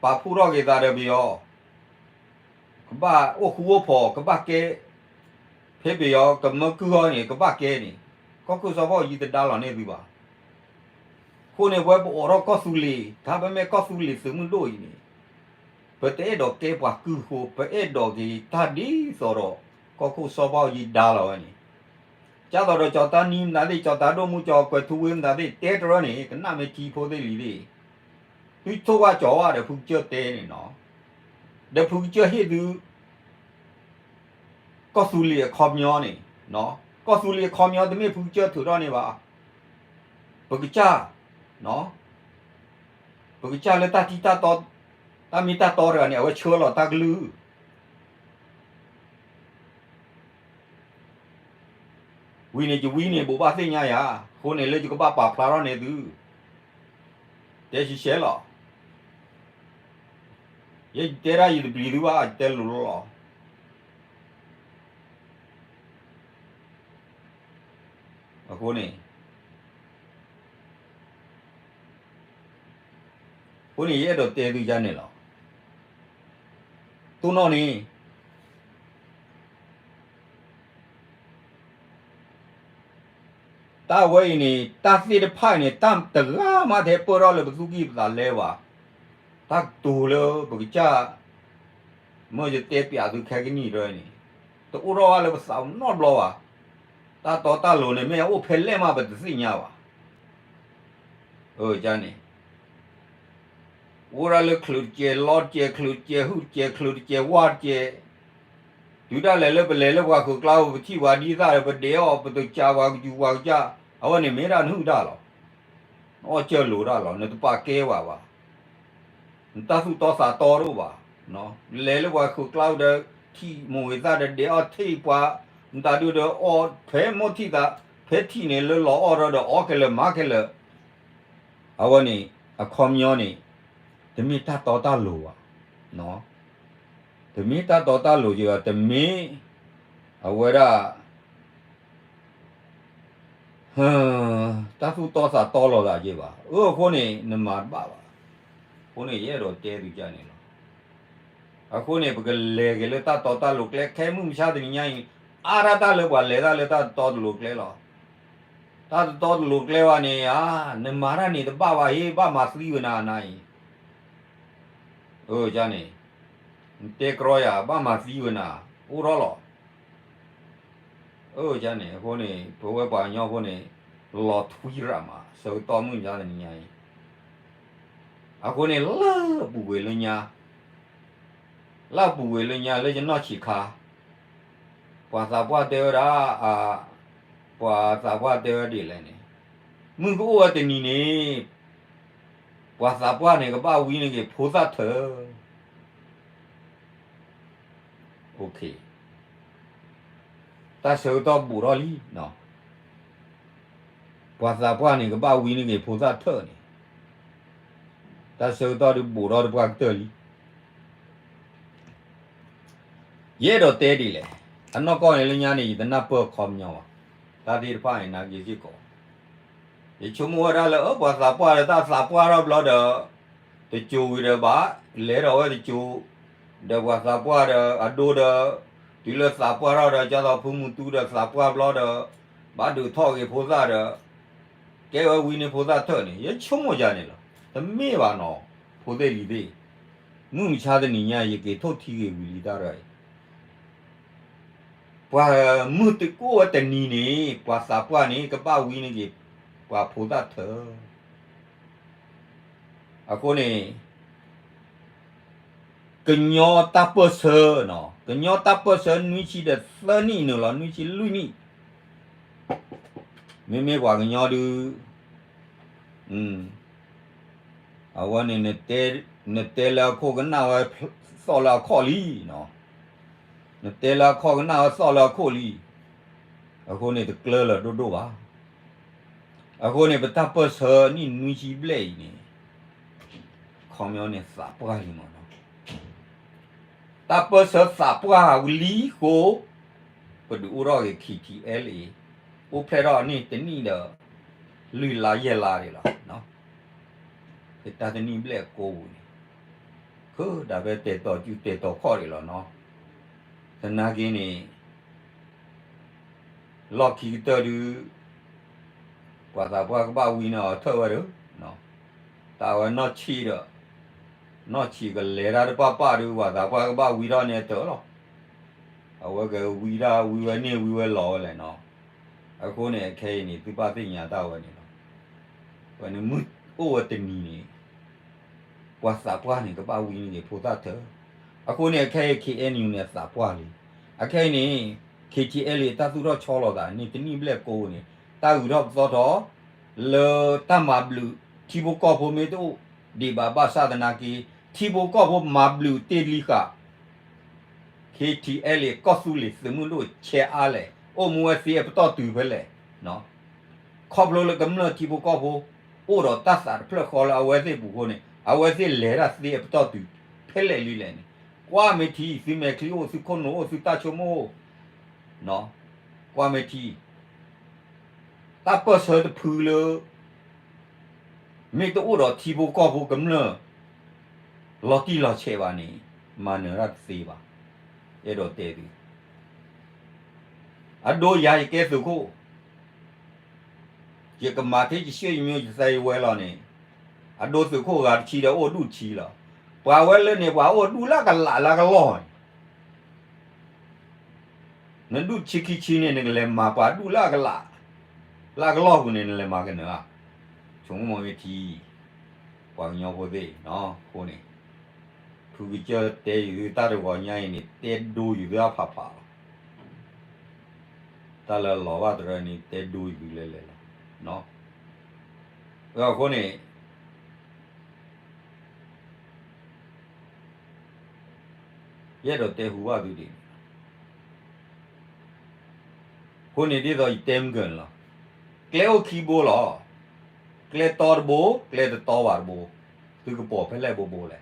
ပာ်ဖှိၣ်ထီၣ်က့ၤသးဒီးပယီၤ ကဘၣ်အိၣ်ဃူအိၣ်ဖိး ကဘၣ်ကဲ ဖဲပယီၤကမၢကုၢ်အီၤန့ၣ် ကဘၣ်ကဲန့ၣ် ကီၢ်ခိၣ်စီၤဘၣ်အူကၠံတဒါလီၤန့ၢ်သုဘၣ်. အဃိန့ၣ် ပဝဲပအိးထီၣ်ကီၢ်သူလ့ၤ တၢ်ပမ့ၢ်ကီၢ်သူလ့ၤသုးမုၢ်ဒိၣ်အံၤန့ၣ် ပတအဲၣ်ဒိးကဲပှၤကုၢ်ဃိ ပအဲၣ်ဒိးက့ၤတၢ်ဒ်သိးဒီး ကီၢ်ခိၣ်စီၤဘၣ်အူကၠံဒါလီၤဝဲန့ၣ် ဒ်သိးဒီးကၠီတီနံမတၤသ့ၣ် ကၠီတီဒိၣ်မူ ကၠီတီကွဲၤထူဝ့မတၤသ့ၣ် တဲတရၢန့ၣ် ကနၣ်မ့ၢ်ထံဖိသ့ၣ်လံၤသ့ၣ် သုထိၣ်ဝၣ်ကၠီဝၣ်ဒီးဖုကစၢၢ်တဲန့ၣ်နီၤ ဒီးဖုကစၢၢ်ဟ့ၣ်သု ကီၢ်သူလ့ၤအခီပညီန့ၣ် ကီၢ်သူလ့ၤအခီပညီတမ့ၢ်ဖုကစၢၢ်ထုးထီၣ်န့ၢ်ဘၣ်. ပကစၢ် ပကစၢ်လၢတၢ်ထံတၢ်တီ တၢ်မ့ၢ်တၢ်တီတဂၤန့ၣ် အဝဲဆှၢလီၤတၢ်ကလုၢ် ဝံၤန့ၣ် ယဝံန့ၣ် ဘိးဘၣ်သ့ၣ်ညါယၤ, အဃိန့ၣ်လၢယကဘၣ်ပာ်ဖျါထီၣ်န့ၢ်သု, တဲဆံးဆဲးလီၤ. ယဲယတဲဒၣ်ယတပျံၤသုဘၣ် ယတဲလိၤလီၤ. အဃိန့ၣ် အဃိန့ၣ် ယအဲၣ်ဒိးတဲသုယါန့ၣ်လီၤ. တိၢ်နီၣ်န့ၣ် တၢ်ဝဲအံၤန့ၣ် တၢ်သ့ၣ်တဖၣ်အံၤန့ၣ် တၢ်တဂၤမးထဲပၢၢ်ထီၣ်လၢပသူၣ်ကံၢ်ပသးလဲဘၣ်. တၢ်ကတိၤလၢပကစၢ် မ့ၢ်ယတဲပျးသုခဲကနံၣ်အံၤန့ၣ် တအိၣ်ထီၣ်ဘၣ်လၢပသးနီတဘျီဘၣ်. တၢ်တီတၢ်လိၤန့ၣ် မ့ၢ်အအိၣ်ဖဲလဲၣ်မးပတသ့ၣ်ညါဘၣ်. န့ၣ် အိၣ်ဒၣ်လၢချုးတကဲး လီတကဲး ချုးတကဲး ဟုၣ်တကဲး ချုးတကဲး ဝၢ်တကဲး, တုၤဒၣ်လဲာ်လၢပလဲၤလၢပှၤဃုာ်ကျါ ပထံၣ်ပှၤဒ်သၣ်ဒီး ပဒဲးအီၣ် ပတကးပှၤကစူၤပှၤကစၢ်, အဝဲန့ၣ်မ့ၢ်ဒၣ်နဟုၣ်တၢ်လီၤ. နအီၣ်စၢၤလိာ်တၢ်လီၤ နတပာ်ကဲပှၤဘၣ်. နတၢ်သူၣ်တီသးတီတအိၣ်ဘၣ်. လဲၤလၢပှၤဃုာ်ကျါဒီး ထံၣ်မိၢ်ဝဲသၣ်ဒီး ဒဲးအီၣ်ထံၣ်ပှၤ, မတၤဒုဒီးအီၣ်ဖဲမိၢ်ထံၣ်သး, ဖဲထံၣ်န့ၣ်လၢလီၤအီၣ်ထီၣ်ဒီး အီၣ်ခဲလၢာ်မၤခဲလၢာ်. အဝဲန့ၣ် အခီပညီန့ၣ် တမ့ၢ်တၢ်တီတၢ်လိၤဘၣ်. တမ့ၢ်တၢ်တီတၢ်လိၤက့ၤဘၣ် တမ့ၢ် အဝဲဒၣ် တၢ်သူၣ်တီသးတီလိာ်သးက့ၤဘၣ်. အၢ အဃိန့ၣ် နမၤတဘၣ်ဘၣ်. အဃိန့ၣ် ယအဲၣ်ဒိးတဲသုကန့ၣ်လီၤ. အဃိန့ၣ် ပကလဲၤက့ၤလၢတၢ်တီတၢ်လိၤကျဲ ခဲမုၢ်မဆါတနံၤညါအံၤ အါဒၣ်တၢ်လၢပှၤလဲၤတၢ်လၢတၢ်တတီတလိၤကျဲလီၤ. တၢ်တတီတလိၤကျဲဘၣ်န့ၣ် အါ နမၤတၢ်န့ၣ်တဘၣ်ဘၣ် ဟ့ၣ်ဘၣ်မၤသံဝဲနၤနၤအံၤ အၢ န့ၣ် နတဲကြီယၤ ဘၣ်မၤသံဝဲနၤ အိၣ်ထီၣ်လီၤ. အၢ န့ၣ် အဃိန့ၣ် ပဝဲပှၤကညီဖိန့ၣ် လီၤထွံရၣ်မး ဆၢကတီၢ်မုၢ်မဆါတနံၤညါအံၤ. အဃိန့ၣ် လၢပူၤကွံာ်လၢညါ လၢပူၤကွံာ်လၢညါလၢယနီၢ်ဆံးခါ ပှၤသးပှၢ်တဲဝဲဒၣ် ပှၤသးပှၢ်တဲဝဲဒ်လဲၣ်န့ၣ် မုၢ်ကအိၣ်ဝဲတနံၤန့ၣ် ပှၤသးပှၢ်န့ၣ် ကဘၣ်ဝံန့ၢ်က့ၤဖိသၣ်ထၢၣ် တၢ်ဆၢကတီၢ်ဘူးထီၣ်လံ. ပှၤသးပှၢ်န့ၣ် ကဘၣ်ဝံန့ၢ်က့ၤဖိသၣ်ထၢၣ်န့ၣ် တၢ်ဆၢကတီၢ်ဒုးဘူးထီၣ်တပှၢ်ကတၢၢ်လံ. ယအဲၣ်ဒိးတဲဒ်လဲၣ်, အနီၢ်ကီၢ်န့ၣ်လၢညါန့ၣ် ယတနၢ်ပၢၢ်အခီပညီဘၣ်. တၢ်သ့ၣ်တဖၣ်န့ၣ် နာ်က့ၤစ့ၢ်ကီး, ယဆိကမိၣ်ဝဲဒၣ်လၢ အၢ ပှၤသးပှၢ်ဒီးတၢ်သးပှၢ်ထီၣ်ဘျီဒီး တစိၤဝံၤဒီးဘၣ် လဲၤထီၣ်ဝဲတစိၤ, ဒီးပှၤသးပှၢ်ဒီးအဒိဒီး တုၤလၢသးပှၢ်ထီၣ်ဒီး ကၢ်သိးဖုမူတူဒီးသးပှၢ်ဘျီဒီး ဘၣ်ဒုးထီၣ်က့ၤဖိသၣ်ဒီး ကဲဝဲဝံန့ၢ်ဖိသၣ်ထၢၣ်န့ၣ် ယဆိကမိၣ်ယၤန့ၣ်လီၤ. တမ့ၢ်ဘၣ်နီၤ, ဖိသ့ၣ်လံၤသ့ၣ်, မုၢ်မဆါတနံၤညါ ယက့ၤထိၣ်ထံက့ၤဝံၤလံတၢ်ရဲၣ်အံၤ ပှၤမုၢ်တကိၣ်ဝဲတနံၤန့ၣ် ပှၤသးပှၢ်န့ၣ် ကဘၣ်ဝံန့ၢ်က့ၤ ပှၤဖိသၣ်ထၢၣ်. အဃိန့ၣ် ကညီတၢ်ပၢၢ်ဆၢ, ကညီတၢ်ပၢၢ်ဆၢနွံဆံဒီးသၢနံၣ်န့ၣ်လီၤ, နွံဆံလွံၢ်နံၣ်, မ့မ့ၢ်ပှၤကညီဒုး အဝဲန့ၣ် နတဲလၢအခိၣ်ကနၣ်ဝဲသီၣ်လၢအခီၣ်လံ, နတဲလၢအခီၣ်ကနၣ်ဝဲသီၣ်လၢအခီၣ်လံ, အဃိန့ၣ်တကျၢၢ်လၢၤဒိၣ်ဒိၣ်ဘၣ်. အဃိန့ၣ် ပတၢ်ပၢၢ်ဆၢနံၣ်နွံဆံဘျဲၣ်အံၤန့ၣ် ခီပညီန့ၣ်သးပှၢ်လံမးနီၤ. တၢ်ပၢၢ်ဆၢသးပှၢ်ဝံၤလံအဃိ ပဒုးအိၣ်ထီၣ်က့ၤ KTLA အိၣ်ဖျဲၣ်ထီၣ်အနံၣ်တနံၣ်ဒီး လွံၢ်လါယဲၢ်လါဒံးလီၤ. ဖဲတၢ်တနံၣ်ဘျဲၣ်ကိးပူၤန့ၣ် ဃၢဒၣ်ဖဲတဲာ်တီၤစုတဲာ်တီၤခီၣ်ဒံးလီၤနီၤ. သနာ်က့န့ၣ် လီၢ်ခံကတၢၢ်ဒုး ပှၤသးပှၢ်ကဘၣ်ဝံန့ၢ်အီၤထၢၣ်ဝဲဒီး တၢ်ဝဲနီၢ်ဆံးဒီး နီၢ်ဆံးကလဲၤတၢ်တပၢ်ပၢ်ဒုး ပှၤသးပှၢ်ကဘၣ်ဝံထီၣ်န့ၢ်အတၢၢ်လီၤ. အဝဲကဝံတၢ်ဝံဝဲန့ၢ်ဝံဝဲလီၤဝဲလဲၣ်နီၤ. အဃိန့ၣ် အခဲအံၤန့ၣ် သုဘၣ်သ့ၣ်ညါတၢ်ဝဲန့ၣ်လီၤ. ပှၤန့ၣ်မုၢ်အိၣ်ဝဲတနံၤန့ၣ် ပှၤသးပှၢ်န့ၣ် ကဘၣ်ဝံန့ၢ်က့ၤဖိသၣ်ထၢၣ်. အဃိန့ၣ် အခဲအံၤ KNU န့ၣ် အသးပှၢ်လံ. အခဲအံၤန့ၣ် KTLA တၢ်သူၣ်ထီၣ်ဆီလီၤသးန့ၣ် တနံၣ်ဘျဲၣ်ကိးန့ၣ် တၢ်ဂုၤထီၣ်ပသီထီၣ် လၢတၢ်မၤဘျုးထံဖိကီၢ်ဖိမ့ၢ်တအိၣ်ဒံးဘၣ် ဘၣ်ဆၣ်သနာ်က့ ထံဖိကီၢ်ဖိမၤဘျုးတ့ၢ်လံဃာ် KTLA ကီၢ်သူလ့ၤသုးမုၢ်ဒိၣ်ဆဲးအါလဲၣ် အိၣ်မူဝဲသ့အပတီၢ်တုၤဖဲလဲၣ် ခီဖျိလၢကမျၢၢ်ထံဖိကီၢ်ဖိ အိၣ်ဒီးတၢ်သးတဖျၢၣ်ဃီလၢအဝဲသ့ၣ်ပူၤအဃိန့ၣ် အဝဲသ့ၣ်လဲၤတၢ်သ့အပတီၢ်တုၤ ဖဲလဲၣ်လံလဲၣ်န့ၣ်, ကွၢ်မ့ၢ်ထံ သုမဲာ်ချံအိၣ် သုခိၣ်နူာ်အိၣ် သုတၢ်ဆိကမိၣ်အိၣ်, ကွၢ်မ့ၢ်ထံ, တၢ်ပၢၢ်ဆၢတဖုလၢ မ့ၢ်တအိၣ်ဒီးထံဖိကီၢ်ဖိကမျၢၢ် လီၤတံၢ်လီၤဆဲးဘၣ်န့ၣ် မၤနၢၤတၢ်တသ့ဘၣ်. အဲၣ်ဒိးတဲသု အဒိယၤယကဲသုးခိၣ်, ယကမၤထဲယရွှ့ၣ်ယမၠိယသးယဝဲလီၤန့ၣ်, အဒိသုးခိၣ်ဂၤတဆံဒီးအိၣ်ဒူၣ်တဆံလီၤ. ပှၤဝဲလၢန့ၣ် ပှၤအိၣ်ဒူၣ်လၢအကလးလၢအကလီၢ်န့ၣ် နဒူၣ်တဆံခံဆံန့ၣ် နကလဲၤမၤပှၤဒူၣ်လၢအကလး, လၢအကလီၢ်ပူၤန့ၣ် နလဲၤမၤကနၢၤဧါ. ဆိကမိၣ်မ့ၢ်ထံ, ပှၤကညီဖိသ့ၣ်, အဃိန့ၣ် ဖုကစၢၢ်တဲယုာ်သုတၢ်တဂီၤညါအံၤန့ၣ် တဲဒိယုာ်သုအဖးဖးလီၤ. တၢ်လၢလီၤဘၣ်တရၢန့ၣ် တဲဒိယုာ်သုလဲၤလဲၤလီၤ. အဃိန့ၣ် ယအဲၣ်ဒိးတဲဟူဘၣ်သုဒ်န့ၣ်လီၤ. အဃိန့ၣ်ဒ်သိးယတဲမုၢ်ကၢၢ်န့ၣ်လီၤ. ကျဲအိၣ်ခံဘိလီၤ. ကျဲတီတဘိ, ကျဲတတီဘၣ်တဘိ, သုကပိာ်ဖဲလဲၣ်ဘိဘိလဲၣ်.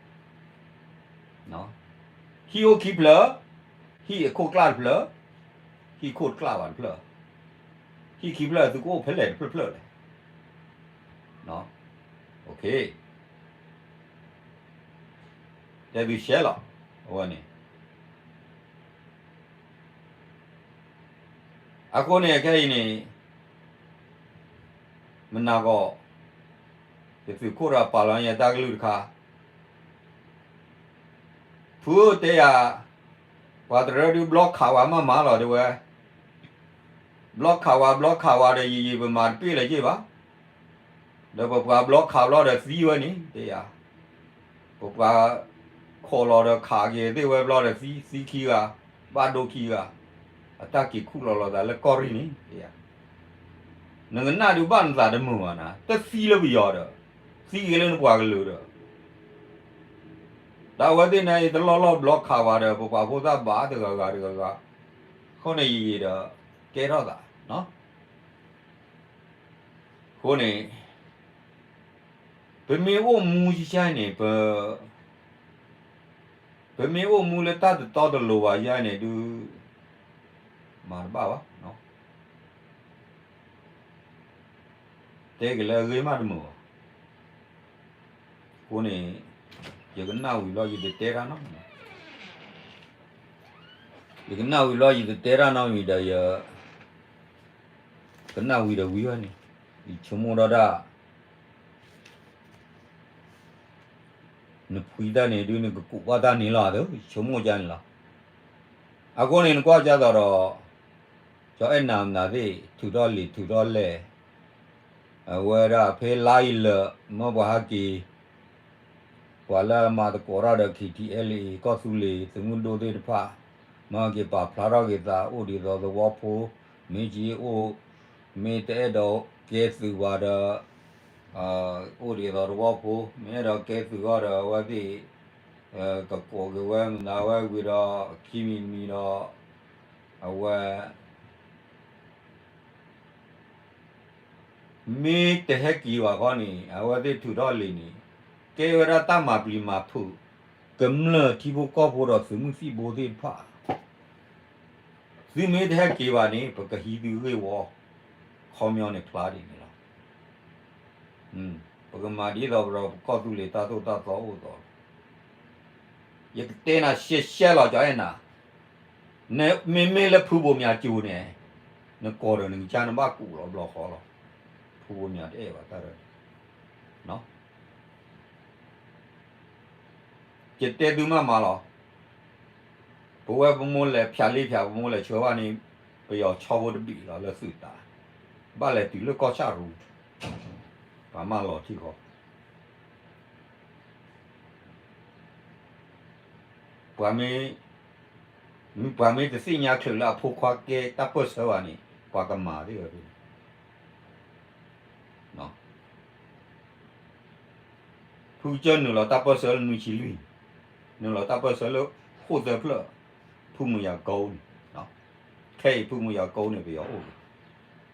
ဟံၣ်အိၣ်ခံဖျၢၣ်, ဟံၣ်အခိၣ်ကျၢ်တဖျၢၣ်, ဟံၣ်ခိၣ်တကျၢ်ဘၣ်တဖျၢၣ်, ဟံၣ်ခံဖျၢၣ်သုကအိၣ်ဖဲလဲၣ်တဖျၢၣ်ဖျၢၣ်လဲၣ်. တဲသုရှဲလီၤ, အဝဲန့ၣ် အဃိန့ၣ် ခဲအံၤန့ၣ် မနၤကီး ယသုးခိၣ်ဒီးပာ်လီၤယတၢ်ကလုၢ်တခါ, ဖုတဲယၤ, ပှၤတရၢဒုးဘျီခးဝဲမးမးလီၤ တဲဝဲ, ဘျီခးဝဲ ဘျီခးဝဲဒီး ယယံာ်ပမၤတပ့ၢ်လၢၤက့ၢ်ဘၣ်, ဒီးပပှၤဘျီခးဘျီဒီးသံဝဲန့ၣ် တဲယၤ, ပပှၤ ခိးလီၤဒီးခးက့ၤသ့ၣ်ဝဲဘျီဒီးသံ သံခံဂၤ, ဘၣ်ဒိခံဂၤ, အတၢ်က့ၤခူၣ်လီၤလိာ်သးလၢကီၢ်ရ့ၣ်န့ၣ် တဲယၤ, နကနၣ်ဒုးဘၣ်နသးတမုာ်ဘၣ်နၤ, တသံလၢပယီၤဒီး, သံက့ၤလၢနပှၤကလုာ်ဒီး, ဒီးအဝဲသ့ၣ်န့ၣ်အံၤတလီၢ်လီၢ်ဘျီခးဝဲဒီး ပပှၤဖိသၣ်ဘၣ်တဂၤဂၤတဂၤဂၤ, အဃိန့ၣ်ယယံာ်ဒီး ကဲထီၣ်သး အဃိန့ၣ် ပမ့ၢ်အိၣ်မူယါန့ၣ် ပ ပမ့ၢ်အိၣ်မူလၢတၢ်တတီတလိၤဘၣ်ယါန့ၣ်ဒုး မၤတဘၣ်ဘၣ်, တဲက့ၤလၢအဂ့ၢ်မးတမုာ်ဘၣ်. အဃိန့ၣ် ယကနၣ်ဝံၤလီၤ ယတတဲတၢ်နီတမံၤ, ယကနၣ်ဝံၤလီၤယတတဲတၢ်နီတမံၤဒီး ယကနၣ်ဝံၤဒီးဝံၤဝဲန့ၣ်, ယဆိကမိၣ်ဒီးဒၣ် နဖှံတၢ်န့ၣ်ဒုး နကကူးဘၣ်တၢ်န့ၣ်လီၤ, ယဆိကမိၣ်ကန့ၣ်လီၤ. အဃိန့ၣ် နကွၢ်ကသိးဒီး ကၠီအဲၣ်နၤမနုၤသ့ၣ် ထုးထီၣ်လံာ်ထုးထီၣ်လဲၢ်, အဝဲဒၣ်ဖဲလါအံၤလၢာ် မ့ၢ်ပှၤဟဲက့ၤ ပှၤလၢအမၤသကိးတၢ်ဒီး KTLA ကီၢ်သူလ့ၤ သုးမုၢ်ဒိၣ်သ့ၣ်တဖၣ် မ့ၢ်ဟဲက့ၤပာ်ဖျါထီၣ်က့ၤသး အိၣ်ဒ်သိးသဝီဖိ, မ့ၢ်က့ၤအိၣ်, မ့ၢ်တအဲၣ်ဒိးကဲသုးဘၣ်ဒီး အိၣ်ဒ်သိးသဝီဖိ, မ့ၢ်အဲၣ်ဒိးကဲသုးအီၤဒီး အဝဲသ့ၣ် ကကိးက့ၤဝဲမနုၤဝဲဝံၤဒီး ခံမံၤတမံၤဒီး အဝဲ မ့ၢ်တဟဲက့ၤဘၣ်ခီန့ၣ် အဝဲသ့ၣ်ထုးထီၣ်လံာ်န့ၣ် ကဲဝဲဒၣ်တၢ်မၤပျံၤမၤဖုး ကမျၢၢ်ထံဖိကီၢ်ဖိဒီးသုးမုၢ်သံၣ်ဘိသ့ၣ်တဖၣ် သုမ့ၢ်တဟဲက့ၤဘၣ်န့ၣ် ပကဟံးသုဂ့ၢ်ဝီ ခီပညီန့ၣ်ဖျါဒ်န့ၣ်လီၤ. ပကမၤဒ်သိးဒီးပကီၢ်သူလ့ၤတၢ်သိၣ်တၢ်သီအိၣ်သိးလီၤ. ယကတဲနၤရှဲရှဲလီၤ ကၠီအဲၣ်နၤ, နမ့မ့ၢ်လၢဖုဘိးမၠးကၠိၤန့ၣ် နကိးဒီးနကစၢ်နဘၣ်ကူးလီၤဘျီဃီလီၤ. ဖုဘိးမၠးတအဲၣ်ဘၣ်တၢ်ဒီး ယတဲသုမးမးလီၤ. ပဝဲပမိၢ်လဲၤဖၠးလ့ဖၠး ပမိၢ်လဲၤဆှၢဘၣ်န့ၣ် ပယီၤဆီဖိတဘ့ၣ်လီၤလၢသုးတၢ်, ဘၣ်လဲၤတုၤလၢကီၢ်ဆၣ်ရူၤ, ပှၤမၢလီၤထံဃီ ပှၤမ့ၢ်, ပှၤမ့ၢ်တသ့ၣ်ညါချုးလၢအဖိခွါကဲတၢ်ပၢၢ်ဆၢဘၣ်န့ၣ် ပှၤကမၤသ့ၣ်ဝဲဖဲန့ၣ် ဖုကစၢၢ်နုာ်လီၤတၢ်ပၢၢ်ဆၢလၢနွံဆံလွံၢ်, နုာ်လီၤတၢ်ပၢၢ်ဆၢလၢဃိၣ်သၢဖျၢၣ်, ဖုမုၢ်ယၤကိန့ၣ်, ခဲအံၤဖုမုၢ်ယၤကိန့ၣ် ပယီၤအိၣ်လီၤ.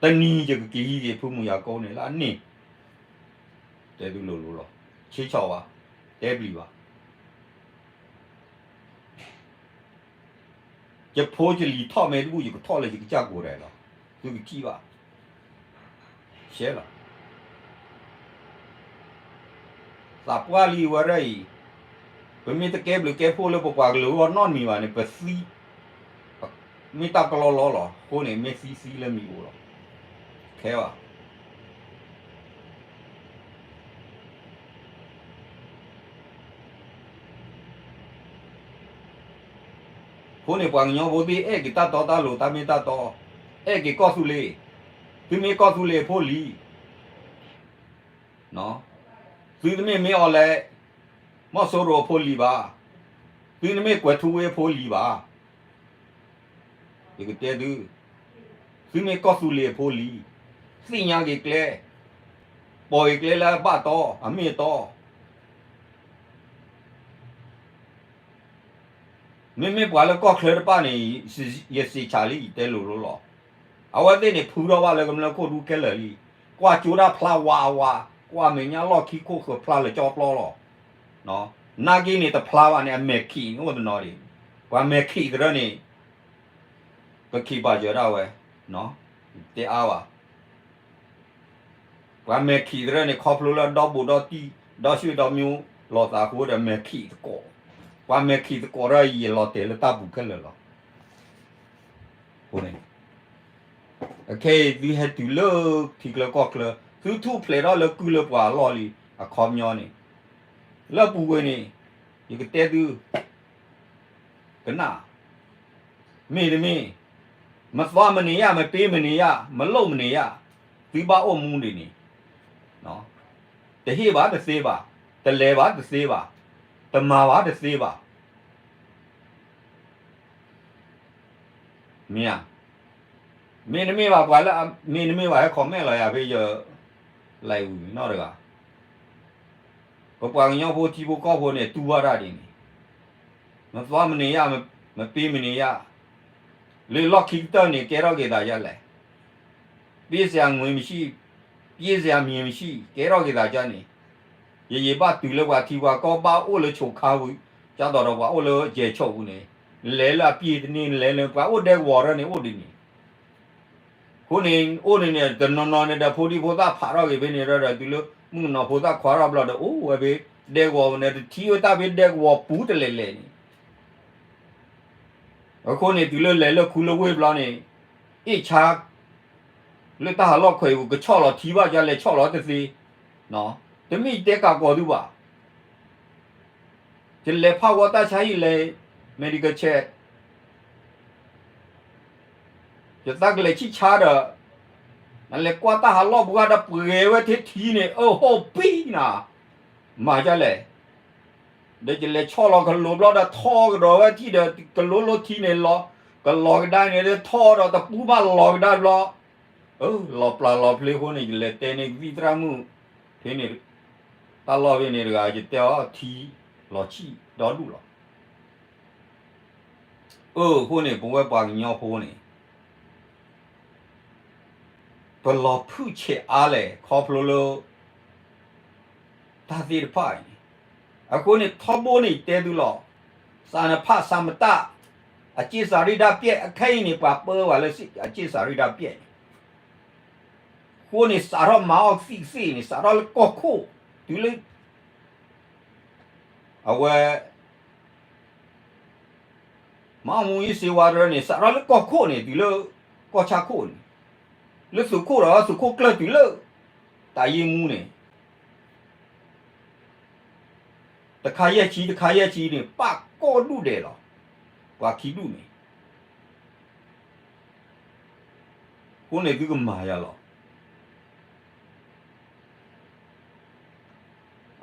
တနံၤယကက့ၤဟံးက့ၤဖုမုၢ်ယၤကိန့ၣ်လၢအန့ၣ်, တဲသုလိၤလိၤလီၤ. ဆ့ဆီၣ်ဘၣ်, တဲပျံၤဘၣ်. ယဖိယလံၤထီၣ်မ့ၢ်တဘူၣ် ယကထီၣ်လၢယကစၢ်ကိးဒဲးလီၤ. သုကထံၣ်ဘၣ်. ရှဲလီၤ. သးပှၢ်လံဝဲဒၣ်အံၤ, ပမ့ၢ်တကဲဘျုးကဲဖှိၣ်လၢပပှၤကလုာ်အဂီၢ်နီတမံၤဘၣ်န့ၣ် ပသံ, မ့ၢ်တၢ်ကလီလီလီၤ. အဃိန့ၣ် မ့ၢ်သံသံလၢမံၤအိၣ်လီၤ. ခဲဘၣ်. အဃိန့ၣ် ပှၤကညီဖိသ့ၣ် အဲၣ်က့ၤတၢ်တီတၢ်လိၤ တၢ်မ့ၢ်တၢ်တီ, အဲၣ်က့ၤကီၢ်သူလ့ၤ, သုမ့ၢ်ကီၢ်သူလ့ၤအဖိလံၤ, သုတမ့ၢ်မ့ၢ်အီၤလဲၣ်, မီၢ်စိရိၤအဖိလံၤဘၣ်, သုတမ့ၢ်ကွဲၤထူဝ့အဖိလံၤဘၣ်. ယကတဲသု, သုမ့ၢ်ကီၢ်သူလ့ၤအဖိလံၤ, သ့ၣ်ညါက့ၤကျဲ, ပိာ်က့ၤကျဲလၢအဘၣ်တီ အမ့ၢ်အတီ မ့မ့ၢ်ပှၤလၢကီၢ်ချၢတဖၣ်န့ၣ်, ယစံးဆၣ်လံ ယတဲလိၤလိၤလီၤ. အဝဲသ့ၣ်န့ၣ် ဖုထီၣ်ဘၣ်လၢကမျၢၢ်ခိၣ်ဒူခဲလၢာ်လံ. ကွၢ်ကၠိတၢ်ဖျါဝါအဝါ, ကွၢ်မဲာ်ညါလီၢ်ခံခိၣ်ဃၢၤဖျါလၢကၠီပျီလီၤ. နာ်က့န့ၣ်တဖျါဘၣ်န့ၣ် အမဲာ်ခံးန့ၣ်အိၣ်တနီၤဒံး. ပှၤမဲာ်ခံးသရၢန့ၣ် ပခံးပာ်စၢၤဒၣ်ဝဲ, တဲအါဘၣ်. ပှၤမဲာ်ခံးသရၢန့ၣ် ခီဖျိလၢဒီဘူးဒီတံၢ် ဒီဆှံဒီမၠိ လီၤသးဃိဒီးမဲာ်ခံးသကိး, ပှၤမဲာ်ခံးသကိးဒီးယလီၤတဲာ်လၢတၢ်ပူၤခဲလၢာ်လီၤ. အဃိန့ၣ် အခဲအံၤသုဟဲတုၤလၢထံချၢကီၢ်ချၢ သုထူၣ်ဖျဲးထီၣ်လၢကုၢ်လၢပှၤအလီၢ်လံ အခီပညီန့ၣ် လၢအပူၤကွံာ်န့ၣ် ယကတဲသု ကနၣ်, မ့တမ့ၢ်, မသွားမနေရ, မပေးမနေရ, မလုပ်မနေရ, သုဘၣ်အိၣ်မူဒ်န့ၣ်, တဟ့ၣ်ဘၣ်တသ့ဘၣ်, တလဲၤဘၣ်တသ့ဘၣ်, တမၤဘၣ်တသ့ဘၣ်. မ့ၢ်ဧါ, မ့တမ့ၢ်ဘၣ်ပှၤလၢ, မ့တမ့ၢ်ဘၣ်ဟဲ comment လီၤယၤဖဲယ, လဲၤဝံၤနီတဂၤ ပပှၤကညီဖိထံဖိကီၢ်ဖိန့ၣ် တူၢ်ဘၣ်တၢ်ဒ်န့ၣ်, မသွားမနေရ, မပေးမနေရ, လၢလီၢ်ခံကတၢၢ်န့ၣ် ကဲထီၣ်က့ၤသးဒ်လဲၣ်, ပေးစရာငွေမရှိ, ပြေးစရာမြေမရှိ, ကဲထီၣ်က့ၤသးဒ်န့ၣ်, ယယံာ်ဘၣ်တုၤလၢပှၤထံပှၤကီၢ်ဘၣ်အိၣ်လၢဆိးခါဝံၤ, ကၢ်သိးဒီးပှၤအိၣ်လၢယဲၢ်ဆိးပူၤန့ၣ်, နလဲၤလၢအပျ့ၤတန့ၢ် နလဲၤလၢပှၤအိၣ်ဒဲကဝီၤရၢန့ၣ်အိၣ်ဒ်န့ၣ် အဃိန့ၣ် အိၣ်န့ၣ်န့ၣ် တနီၤနီၤန့ၣ်ဒီး ဖိဒံဖိသၣ်ဖးထီၣ်က့ၤဖဲန့ၣ်ဒီး တုၤလၢမုၣ်ကနီၤဖိသၣ်ခွါထီၣ်ဘျီဒီး အိၣ်ဝဲဖဲ ဒဲကဝီၤပူၤန့ၣ် တထံၣ်ဝဲတၢ်ဖဲဒဲကဝီၤပူၤတလဲၤလဲၤန့ၣ်, အဃိန့ၣ် တုၤလၢလဲၤလၢခူလၢဝ့ၢ်ဘျီန့ၣ် အ့ၣ်ဆါ လၢတၢ်ဟးလီၢ်ခွဲးပူၤ ကဆီၣ်လီၤထံဘၣ် ယလဲၤဆီၣ်လီၤတသ့, တမ့ၢ်ယတဲကးကီးသုဘၣ် ယလဲၤဖးဝီတၢ်ဆါဟံၣ်လဲၤ medical check ယသးကလဲၤဆံၣ်ဆါဒီး နလဲၤကွၢ်တၢ်ဟးလီၢ်ပူၤဒီး ပှဲၤဝဲထဲထံန့ၣ် အဟိၣ်ပံနၤ, မၤဒ်လဲၣ်, ဒီးယလဲၤဆီၣ်လီၤကလိၤဘျီဒီး ထီကဒီးဝဲထံဒီး ကလိလိထံန့ၣ်လီၤ, ကလီၤကဒါန့ၣ်ဒီး ထီဒီးတပူၤဘၣ်လီၤကဒါဘျီ, လီၤပျၢ်လီၤဖျ့အဃိန့ၣ် ယလဲၤတဲန့ၢ်ကသံၣ်သရၣ်မုၣ် ဖဲန့ၣ် တၢ်လီၢ်ဖဲန့ၣ်တဂၤ ယတဲအီၤထံလီၤဆံၣ်ဒီဒူၣ်လီၤ. အၢ အဃိန့ၣ် ပဝဲပှၤကညီဖိန့ၣ် ပလီၤဖုၣ်ဆဲးအါလဲၣ် ခီဖျိလၢ တၢ်သ့ၣ်တဖၣ်အံၤန့ၣ်, အဃိန့ၣ် ထီဘိန့ၣ် ယတဲသုလီၤ, စးနဖးစးမတၢ် အစ့စးရံၣ်ဒၣ်ပျဲၣ် အခဲအံၤန့ၣ် ပှၤပၢဝဲလၢအစ့စးရံၣ်ဒၣ်ပျဲၣ်န့ၣ်, အဃိန့ၣ် စးထီၣ်မၤအီၣ်ကသံၣ်ကသ့ၣ်န့ၣ် စးထီၣ်လၢကီၢ်ခိၣ် တုၤလၢ အဝဲ မၤအီၣ်မူယ့ၢ်စ့ဝါတရၢန့ၣ် စးထီၣ်လၢကီၢ်ခိၣ်န့ၣ် တုၤလၢကီၢ်ဆၣ်ခိၣ်န့ၣ်, လၢသုးခိၣ်ဒီးသုးခိၣ်ကျၢၢ်တုၤလၢ တၢ်ယ့ၢ်မူန့ၣ် တခါယဲၢ်ဆံ တခါယဲၢ်ဆံန့ၣ် ပာ်ကိးဒူၣ်ဒဲးလီၤ. ပှၤခံဒူၣ်န့ၣ် အဃိန့ၣ်သုကမၤယၤလီၤ.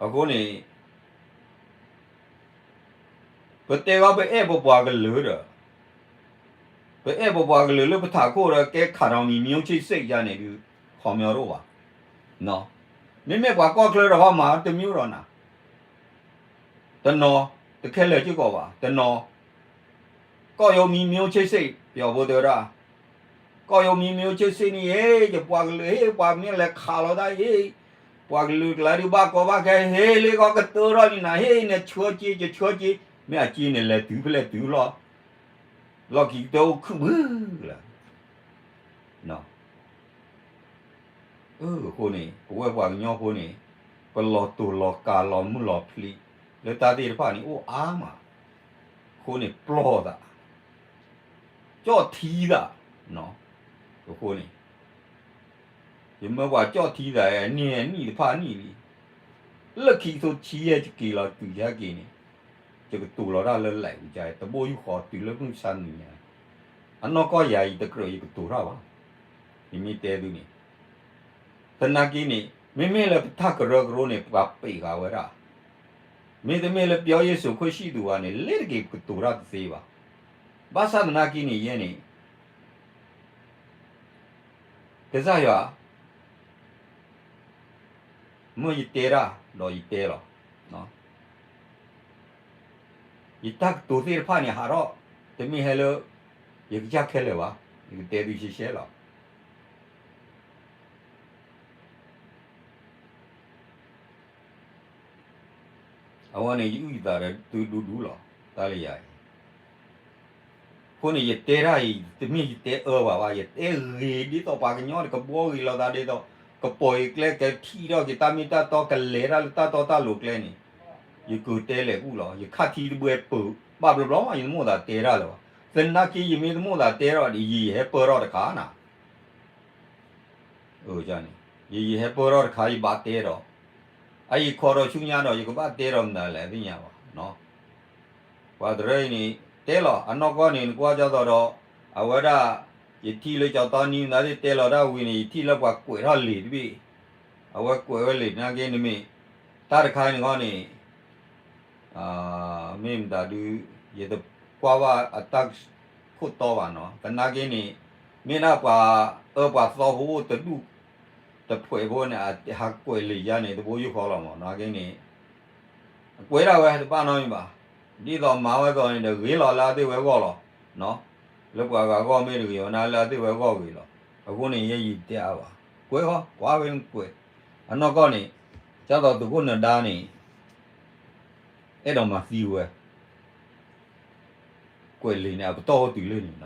အဃိန့ၣ် ပတဲဂီၢ်ပအဲၣ်ပပှၤကလုာ်ဒီး ပအဲၣ်ပပှၤကလုာ်လၢပထးခိၣ်ဒီးကဲခးဒီးမံၤမံၤအိၣ်ဆ့စ့ၣ်ယါန့ၣ်ဒုး ခီမီတအိၣ်ဘၣ်. မ့မ့ၢ်ပှၤကီၢ်ချၢဒီးဟီမၤတမံၤဒီးနၤ တနီၤ တခဲလၢာ်စ့ၢ်ကီးဘၣ် တနီၤ ကီၢ်ယိမံၤမံၤအိၣ်ဆ့စ့ၣ် ပယီၤဖိတဲဝဲဒၣ် ကီၢ်ယိမံၤမံၤအိၣ်ဆ့စ့ၣ်န့ၣ် ဟ့ ယပှၤကလုာ်ဟ့ ပှၤမ့ၢ်လဲၤခးလီၤတၢ်ဟ့ ပှၤကလုာ်ကျါဒုးဘၣ်ကီဘၣ်ခဲ ဟ့လ့ကီကတၢထီၣ်လံနၤ ဟ့ နဆှၢက့ ယဆှၢက့ မ့ၢ်အက့န့ၣ် လဲၤတုၤဖဲလဲၣ်တုၤလီၤ. လီၢ်ခံကတၢၢ်အိၣ်ခုၣ်ဘုလၢ အဃိန့ၣ် ပဝဲပှၤကညီဖိန့ၣ် ပလီၤတိၢ်လီၤကၤလီၤမုၢ်လီၤဖျံး လၢတၢ်သ့ၣ်တဖၣ်န့ၣ်အိၣ်အါမး, အဃိန့ၣ်ပျီၢ်သး ကၠီၣ်ထံသး, အဃိန့ၣ် ယမၢပှၤကၠီၣ်ထံသး အနံၣ်အနံၣ်တဖၣ်နံၣ်လံ, လၢခံကထိဆံယဲၢ်ယက့ၤလီၤတုၤယဟဲက့ၤန့ၣ် ယကတိၤလီၤတၢ်လၢလဲၤဝံၤကါ တဘိယူၢ်ဃီတုၤလၢမုၢ်ဆါနံၤညါ, အနီၢ်ကီၢ်ယၤအံၤတကြၢးယကတိၤတၢ်ဘၣ်, ယမ့ၢ်တဲသုန့ၣ် သနာ်က့န့ၣ် မ့မ့ၢ်လၢပတၢ်ကရၢကရိန့ၣ် ပှၤပံးဃာ်ဝဲဒၣ်, မ့တမ့ၢ်လၢပျီယ့ၣ်ၡူးခိၣ်ဆံၣ်သူၤဘၣ်န့ၣ် လ့တက့ၤပကတိၤတၢ်တသ့ဘၣ်. ဘၣ်ဆၣ်သနာ်က့န့ၣ် ယဲန့ၣ် ကစၢ်ယွၤ မ့ၢ်ယတဲတၢ်ဒီးယတဲလီၤ. ယတၢ်ကတိၤသ့ၣ်တဖၣ်န့ၣ် ဟးထီၣ် တမ့ၢ်ဟဲလၢ ယကစၢ်ခဲလၢာ်ဘၣ်, ယကတဲသုရှဲရှဲလီၤ. အဝဲန့ၣ် ယအုၣ်ယသးဒီးသုဒူဒူလီၤ, တၢ်လၢယၤအံၤ အဃိန့ၣ် ယတဲတၢ်အံၤ တမ့ၢ်ယတဲအၢဘၣ်ဘၣ်, ယတဲဂ့ၤဒ်သိးပှၤကညီန့ၣ် ကဘှီဂ့ၤလိာ်သးဒ်သိး ကပီၤက့ၤကျဲ ကထံၣ်ထီၣ်က့ၤတၢ်မ့ၢ်တၢ်တီ ကလဲၤတၢ်လၢတၢ်တီတၢ်လိၤကျဲန့ၣ် ယကတဲလဲၤကူၣ်လီၤ. ယခါထံတဘှဲပၢၤ ဘၣ်ဘျီဘျီ ယတမိၣ်သးတဲတၢ်လၢၤဘၣ်. သနာ်က့ ယမ့ၢ်တမိၣ်သးတဲထီၣ်ဒီး ယယဟဲပၢၢ်ထီၣ်တခါနၤ န့ၣ် ယယဟဲပၢၢ်ထီၣ်တခါ ယဘၣ်တဲဒီး အအံၤခီဒီးဆူညါဒီး ယကဘၣ်တဲဒီးမနုၤလဲၣ် သ့ၣ်ညါဘၣ်. ပှၤတရၢအံၤန့ၣ် တဲလီၤ အနီၢ်ကီၢ်န့ၣ် နကွၢ်ကၢ်သိးဒီး အဝဲဒၣ် ယထံၣ်လၢကၠီတီနံၤမနုၤသ့ၣ်တဲလီၤတၢ်ဝံၤန့ၣ် ယထံၣ်လၢပှၤကွဲးထီၣ်လံာ်တဘ့ၣ်, အဝဲကွဲးဝဲလံာ်သနာ်က့န့ၣ်မ့ၢ် တၢ်တခါန့ၣ်ဂီၢ်န့ၣ် မ့ၢ်မတၤဒု ယတကွၢ်ဘၣ်အတၢ်ခိၣ်တီဘၣ်နီၤ. သနာ်က့န့ၣ် မ့ၢ်ဒၣ်ပှၤအၢပှၤသီဖိအိၣ်တဒူၣ်တဖှဲးဖိန့ၣ် ဟးကွဲးလံာ်ယါန့ၣ် တဘိယူၢ်ဃီလီၤမး သနာ်က့န့ၣ် အကွဲးဒၣ်ဝဲတဘၣ်နီတမံၤဘၣ်. ဒ်သိးမၤဝဲသိးန့ၣ်ဒီး ဂ့ၤလီၤလၢအသ့ၣ်ဝဲအဂီၢ်လီၤ. လၢပှၤဂၤအဂီၢ်မ့ၢ်တဂ့ၤဝဲန့ၣ် လၢအသ့ၣ်ဝဲအဂီၢ်ဂ့ၤလီၤ. အဃိန့ၣ် ယဲယတဲအါဘၣ်. ကွဲးဃီ ကွၢ်ဝဲကွဲး. အနီၢ်ကီၢ်န့ၣ် ဒ်သိးသုးခိၣ်နၢၤဒါန့ၣ် အဲၣ်ဒိးမၤသံဝဲ ကွဲးလံာ်န့ၣ် အပတီၢ်အိၣ်တုၤလၢန့ၣ်လီၤ.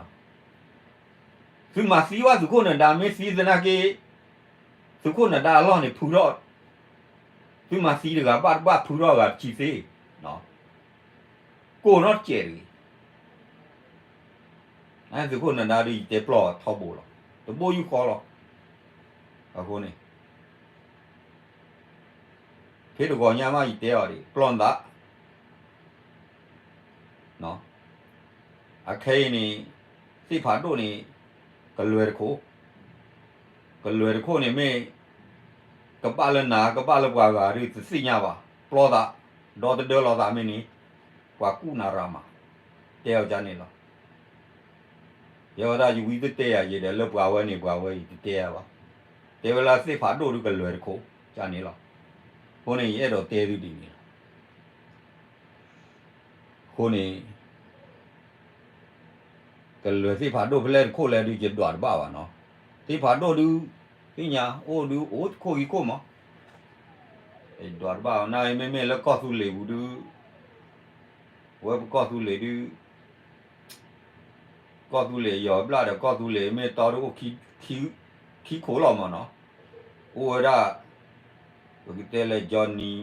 သုမၤသံဘၣ်သုးခိၣ်နၢၤဒါ မ့ၢ်သံသနာ်က့ သုးခိၣ်နၢၤဒါအလီၢ်န့ၣ် ဖုထီၣ်, သုမၤသံတဂၤဘၣ်တဘၣ် ဖုထီၣ်ဂၤတဆံသ့, ကိၢ်နီတစဲးတဂ့ၤ. သုးခိၣ်နၢၤဒါဒုး ယတဲပျီၢ်ထီဘိလီၤ, တဘိယူၢ်ဃီလီၤ. အဃိန့ၣ် ဖဲတဂီၤညါမး ယတဲအီၤဒံး ပျီၢ်နသး အခဲအံၤန့ၣ် သ့ၣ်ဖးဒိၣ်န့ၣ် ကလွဲၤတခိၣ်, ကလွဲၤတခိၣ်န့ၣ်မ့ၢ် ကဘၣ်လၢနၤ ကဘၣ်လၢပှၤဂၤဒုး တသ့ၣ်ညါဘၣ်, ပျီၢ်သး ဒီတဒၢလီၤသးမ့ၢ်န့ၣ် ပှၤကူၣ်နၤရၤမး, တဲအီၤဒ်န့ၣ်လီၤ. ယဲဝဲဒၣ်ယဝံတတဲယၤယဲဒီး လၢပှၤဝဲန့ၣ်ပှၤဝဲအံၤတတဲယၤဘၣ်, တဲဝဲလၢသ့ၣ်ဖးဒိၣ်ဒုးကလွဲၤတခိၣ် ဒ်န့ၣ်လီၤ. အဃိန့ၣ် ယအဲၣ်ဒိးတဲသုဒ်န့ၣ်လီၤ. အဃိန့ၣ် ကလွဲၤသ့ၣ်ဖးဒိၣ်ဖဲလဲၣ်တခိၣ်လဲၣ်ဒုး ယဒွးတဘၣ်ဘၣ်နီၤ, သ့ၣ်ဖးဒိၣ်ဒုး သ့ၣ်ညါအိၣ်ဒုး အိၣ်ခိၣ်ဂံခိၣ်မး, ဒွးတဘၣ်ဘၣ် နမ့မ့ၢ်လၢကီၢ်သူလ့ၤပူၤဒုး ဝဲပကီၢ်သူလ့ၤဒုး ကီၢ်သူလ့ၤယီၤဘျၣ်ဒီး ကီၢ်သူလ့ၤမ့ၢ်တီဒုးအိၣ် ခံခိၣ်လီၤမးနီၤ, အိၣ်ဝဲဒၣ် ပကတဲလၢ Johnny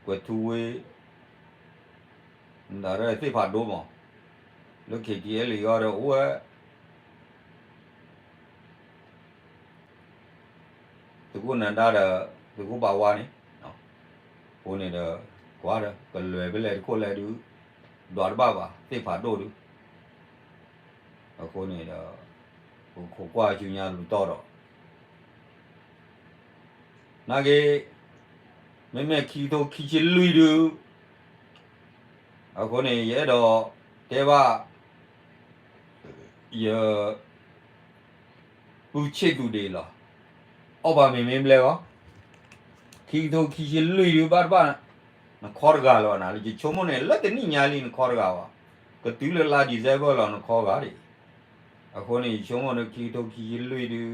ကွဲးထူဝ့ မတၤဒၣ်သ့ၣ်ဖးဒိၣ်မး လၢ KTLA အဂီၢ်ဒီးအိၣ်ဝဲ သုးခိၣ်နၤဒါဒီး သုးခိၣ်ဘၣ်ဝါန့ၣ်, အဃိန့ၣ်ဒီး ကွၢ်ဒီး ကလွဲၤဖဲလဲၣ်တခိၣ်လဲၣ်ဒုး ဒွးတဘၣ်ဘၣ် သ့ၣ်ဖးဒိၣ်ဒုး, အဃိန့ၣ်ဒီး ပခိးကွၢ်ဆူညါလူၤတီၢ်ဒီး နာ်က့ မ့မ့ၢ်ခံကထိခံဆံလွံၢ်ဒုး အဃိန့ၣ် ယအဲၣ်ဒိးတဲဘၣ် ယပုၢ်ဆ့ၣ်သူးဒ့လီၤ, အီၣ်ဘၣ်မ့ၢ်မ့ၢ်ဘျဲၣ်ဂီၢ်, ခံကထိခံဆံလွံၢ်ဒုး ဘၣ်တဘၣ် နခီတဂၤလၢၤဘၣ်နၤ, ယဆိကမိၣ်န့ၣ် လၢတနံၣ်ညါလံ နခီတဂၤဘၣ်, ကတုၤလၢလါ December လီၤ နခီဂၤဒံး, အဃိန့ၣ် ယဆိကမိၣ်န့ၣ် ခံကထိခံဆံလွံၢ်ဒုး တၢ်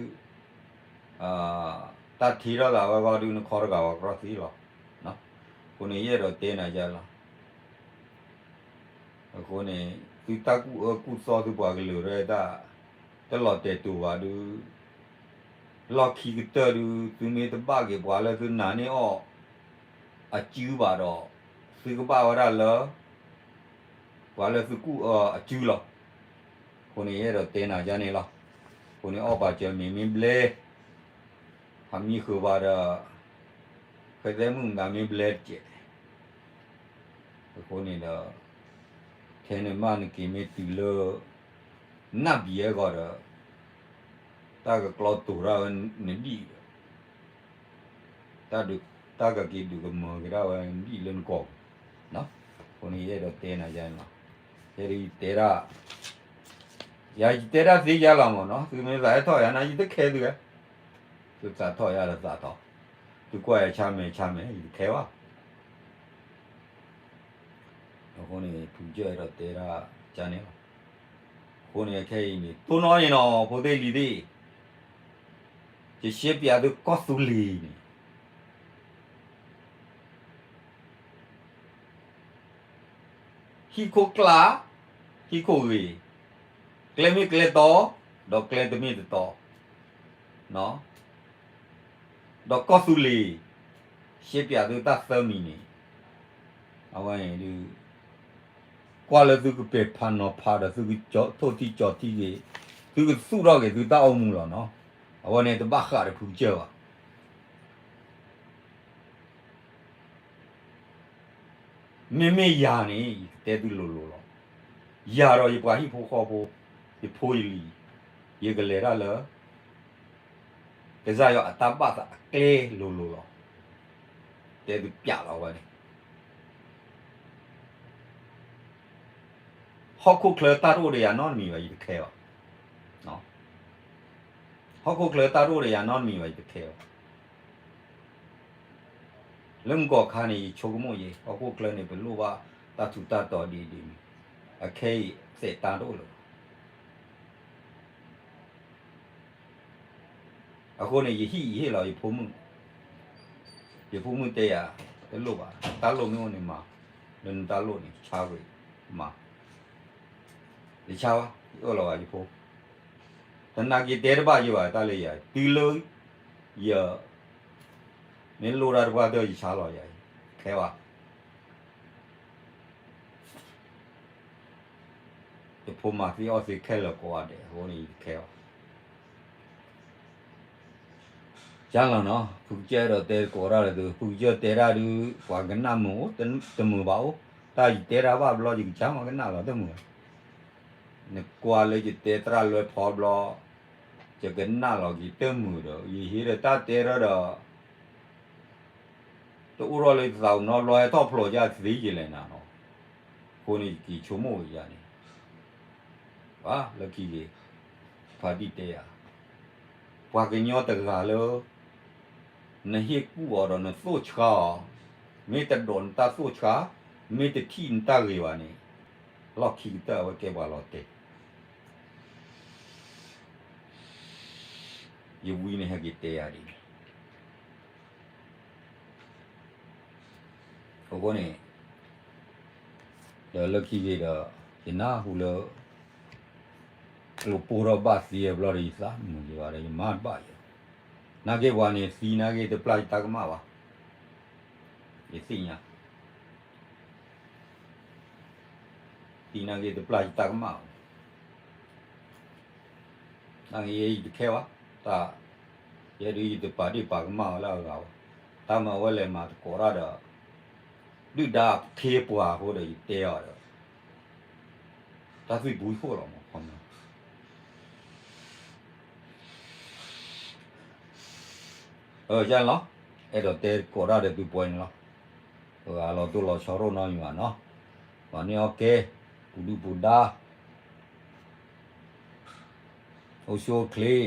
ထံၣ်ထီၣ်သးဝဲဂီၢ်ဒုး နခီတဂၤဝဲကြီသံလီၤ. အဃိန့ၣ် ယအဲၣ်ဒိးတဲနၤယါလီၤ. အဃိန့ၣ် သုတၢ်ကူၣ်အၢကူၣ်သီသုပှၤကလုာ်ရဲၣ်တၢ် တလီၤတဲာ်တူာ်ဘၣ်ဒုး လီၢ်ခံကတၢၢ်ဒုး သုမ့ၢ်တဘၣ်က့ၤပှၤလၢသုနာ်န့ၢ်အီၣ်အစုဘၣ်ဒီး သုကဘၣ်ဝဲဒၣ်လၢ ပှၤလၢသုကူၣ်အၢအစုလီၤ. အဃိန့ၣ် ယအဲၣ်ဒိးတဲနၤယါန့ၣ်လီၤ. အဃိန့ၣ် အီၣ်ပာ်စၢၤမ့ၢ်မ့ၢ်ဘျဲ ဟးမံဃုာ်ပှၤဒီး ဃဲသဲမုၣ်မတၤမ့ၢ်ဘျဲတကဲး အဃိန့ၣ်ဒီး ထဲန့ၣ်မးနက့ၤမ့ၢ်တုၤလၢ နၢ်ဘံအဲဂီၢ်ဒီး တၢ်ကကျီတိာ်တၢ်ဝဲနဒံၣ်ဒီး တၢ်ကက့ၤဒုးကမၢက့ၤဒၣ်ဝဲနဒံၣ်လၢနကိာ်ပူၤ, အဃိန့ၣ် ယအဲၣ်ဒိးတဲနၤယါန့ၣ်လီၤ. ယဲဒၣ်ယတဲဒၣ် ယၤယတဲတၢ်သ့ယါလီၤမ့ၢ်နီၤ, သုမ့ၢ်သးဟဲထီၣ်ယၤန့ၣ် ယတခဲသုဧါ, သုသးထီၣ်ယၤဒီးသးထီၣ်, သုကွၢ်ယၤဆါမဲာ်ဆါမဲာ် ယတခဲဘၣ်. အဃိန့ၣ် ဖုကစၢၢ်အဲၣ်ဒိးတဲဒၣ်ကန့ၣ်လီၤ. အဃိန့ၣ် ခဲအံၤန့ၣ် တိၢ်နီၣ်န့ၣ်နီၤ ဖိသ့ၣ်လံၤသ့ၣ်, ယရှဲပၠးသုကီၢ်သူလ့ၤန့ၣ် ဟံၣ်ခိၣ်ကျၢ်, ဟံၣ်ခိၣ်ဂ့ၤ, ကျဲမ့ၢ်ကျဲတီ, ဒီးကျဲတမ့ၢ်တတီ, ဒီးကီၢ်သူလ့ၤ, ရှဲပၠးသုတၢ်သၢမံၤန့ၣ်, အဝဲန့ၣ်ဒုး ကွၢ်လၢသုကပဲာ်ဖးနီၤဖးဒီးသုကထိၣ်ထံကၠီၤထံက့ၤ, သုကသူၣ်ထီၣ်က့ၤသုတၢ်အိၣ်မူလီၤနီၤ, အဝဲန့ၣ်တဘၣ်ဃးဒီးဖုကစၢၢ်ဘၣ်. မ့မ့ၢ်ယၤန့ၣ် ယကတဲသုလိၤလိၤလီၤ. ယၤဒီးယပှၤဟံၣ်ဖိဃီဖိ, ယဖိယလံၤ, ယကလဲၤတၢ်လၢ ကစၢ်ယွၤအတၢ်ဘၣ်သးအကျဲလိၤလိၤလီၤ. တဲသုပျးလီၤဝဲန့ၣ် ဟီၣ်ခိၣ်ချၢတၢ်တအိၣ်ဒီးယၤနီတမံၤဘၣ် ယတခဲဘၣ်. ဟီၣ်ခိၣ်ချၢတၢ်တအိၣ်ဒီးယၤနီတမံၤဘၣ် ယတခဲဘၣ်. လၢမုၢ်ကီၢ်ခါန့ၣ် ယဆိကမိၣ်ယဲ ဟီၣ်ခိၣ်ချၢန့ၣ် ပလိၣ်ဘၣ်တၢ်ထူးတၢ်တီၤဒ်အံၤဒ်အံၤ, အခဲအံၤသဲးတၢ်တအိၣ်လၢၤဘၣ်. အဃိန့ၣ် ယဟံၣ်ယဟ့ၣ်လီၤယဖိမုၣ်, ယဖိမုၣ်တဲယၤ တလိၣ်ဘၣ်, တၢ်လိၣ်မ့ၢ်အိၣ်န့ၣ်မၤ, လၢနတၢ်လိၣ်န့ၣ် ဆါကွံာ်မၤ, ယဆါဘၣ် ယအၢၣ်လီၤဘၣ်ယဖိ, တနာ်က့ၤတဲတဘၣ်ယဘၣ်တၢ်လၢယၤ တုၤလၢ ယ မ့ၢ်လိၣ်တၢ်တပှၢ်တၢၢ်ယဆါလီၤယၤအံၤ, ခဲဘၣ်. ယဖိမၤသ့အီၣ်သ့ခဲလၢာ်ကိးဂၤဒဲး အဃိန့ၣ်ယတခဲဘၣ်. ယါလီၤနီၤ ဖုကစၢၢ်အဲၣ်ဒိးတဲကိးတၢ်ဒီးသု ဖုကစၢၢ်တဲတၢ်ဒုး ပှၤကနၣ်မုာ်အိၣ် တမုာ်ဘၣ်အိၣ်, တၢ်ယတဲတၢ်ဘၣ်ဘျီ ယကစၢ်မၤကနၣ်လီၤတမုာ်, နကွၢ်လၢယတဲသရၣ်လွဲဖီဘျီ ယကနၣ်လီၤက့ၤတမုာ်ဒီး ယဟ့ၣ်ဒီးတၢ်တဲထီၣ်ဒီး တအိၣ်ထီၣ်လၢယသးပူၤနီတဘျီ ဟဲထီၣ်ဖျိးယၤသ့ယလဲၣ်နၤနီၤ, အဃိန့ၣ် ယက့ၤဆိကမိၣ်ယၤန့ၣ် ဘၣ်လၢခံက့ၤ ဖါတံၢ်တဲယၤ, ပှၤကညီတဂၤလၢ နဟ့ၣ်ကူၣ်အီၤဒီးနသိၣ်ဆှါအီၤ, မ့ၢ်တဒိးနတၢ်သိၣ်ဆှါ, မ့ၢ်တထံၣ်နတၢ်ဂ့ၤဘၣ်န့ၣ်, လီၢ်ခံကတၢၢ်အဝဲကဲပှၤလီၤတဲာ် ယဝံၤန့ၣ်ဟဲက့ၤတဲယၤဒ်န့ၣ် အဃိန့ၣ် ဒီးလၢခံက့ၤဒီး ယနၢ်ဟူလၢ ကျိပိၢ်ထီၣ်ဘၣ်သံအဘျီဒီး ယသးမုာ်ယဘၣ်ဒီး ယမၤတဘၣ်ယၤ, နာ်က့ပှၤန့ၣ် သံနာ်က့တပျၢ်ယတၢ်ကမၣ်ဘၣ်, ယသ့ၣ်ညါ သံနာ်က့တပျၢ်ယတၢ်ကမၣ်ဘၣ်, နာ်က့ယဲယတခဲဘၣ်, တၢ် ယဲဒုးယတပာ်ဒ့ၣ်ပာ်ကမၣ်အီၤလၢအဂၤဘၣ်, တၢ်မၤဝဲလဲၤမၤသကိးတၢ်ဒီး ဒုၣ်ဒါအခ့အပှၤအဃိဒီးယတဲအီၤဒီး တၢ်သွံၣ်ပူၤခိၣ်လီၤမး ခီမီ အၢ ယါလီၤ, အဲၣ်ဒိးတဲကိးတၢ်ဒီးသုပှဲၤန့ၣ်လီၤ, ပှၤလီၤတိၢ်လီၤဆီရိၣ်နီတမံၤဘၣ်နီၤ, ပှၤန့ၢ်အီၣ်ကဲ, ပူၤဒုၣ်ပူၤဒါ, အိၣ်ဆူၣ်အိၣ်ချ့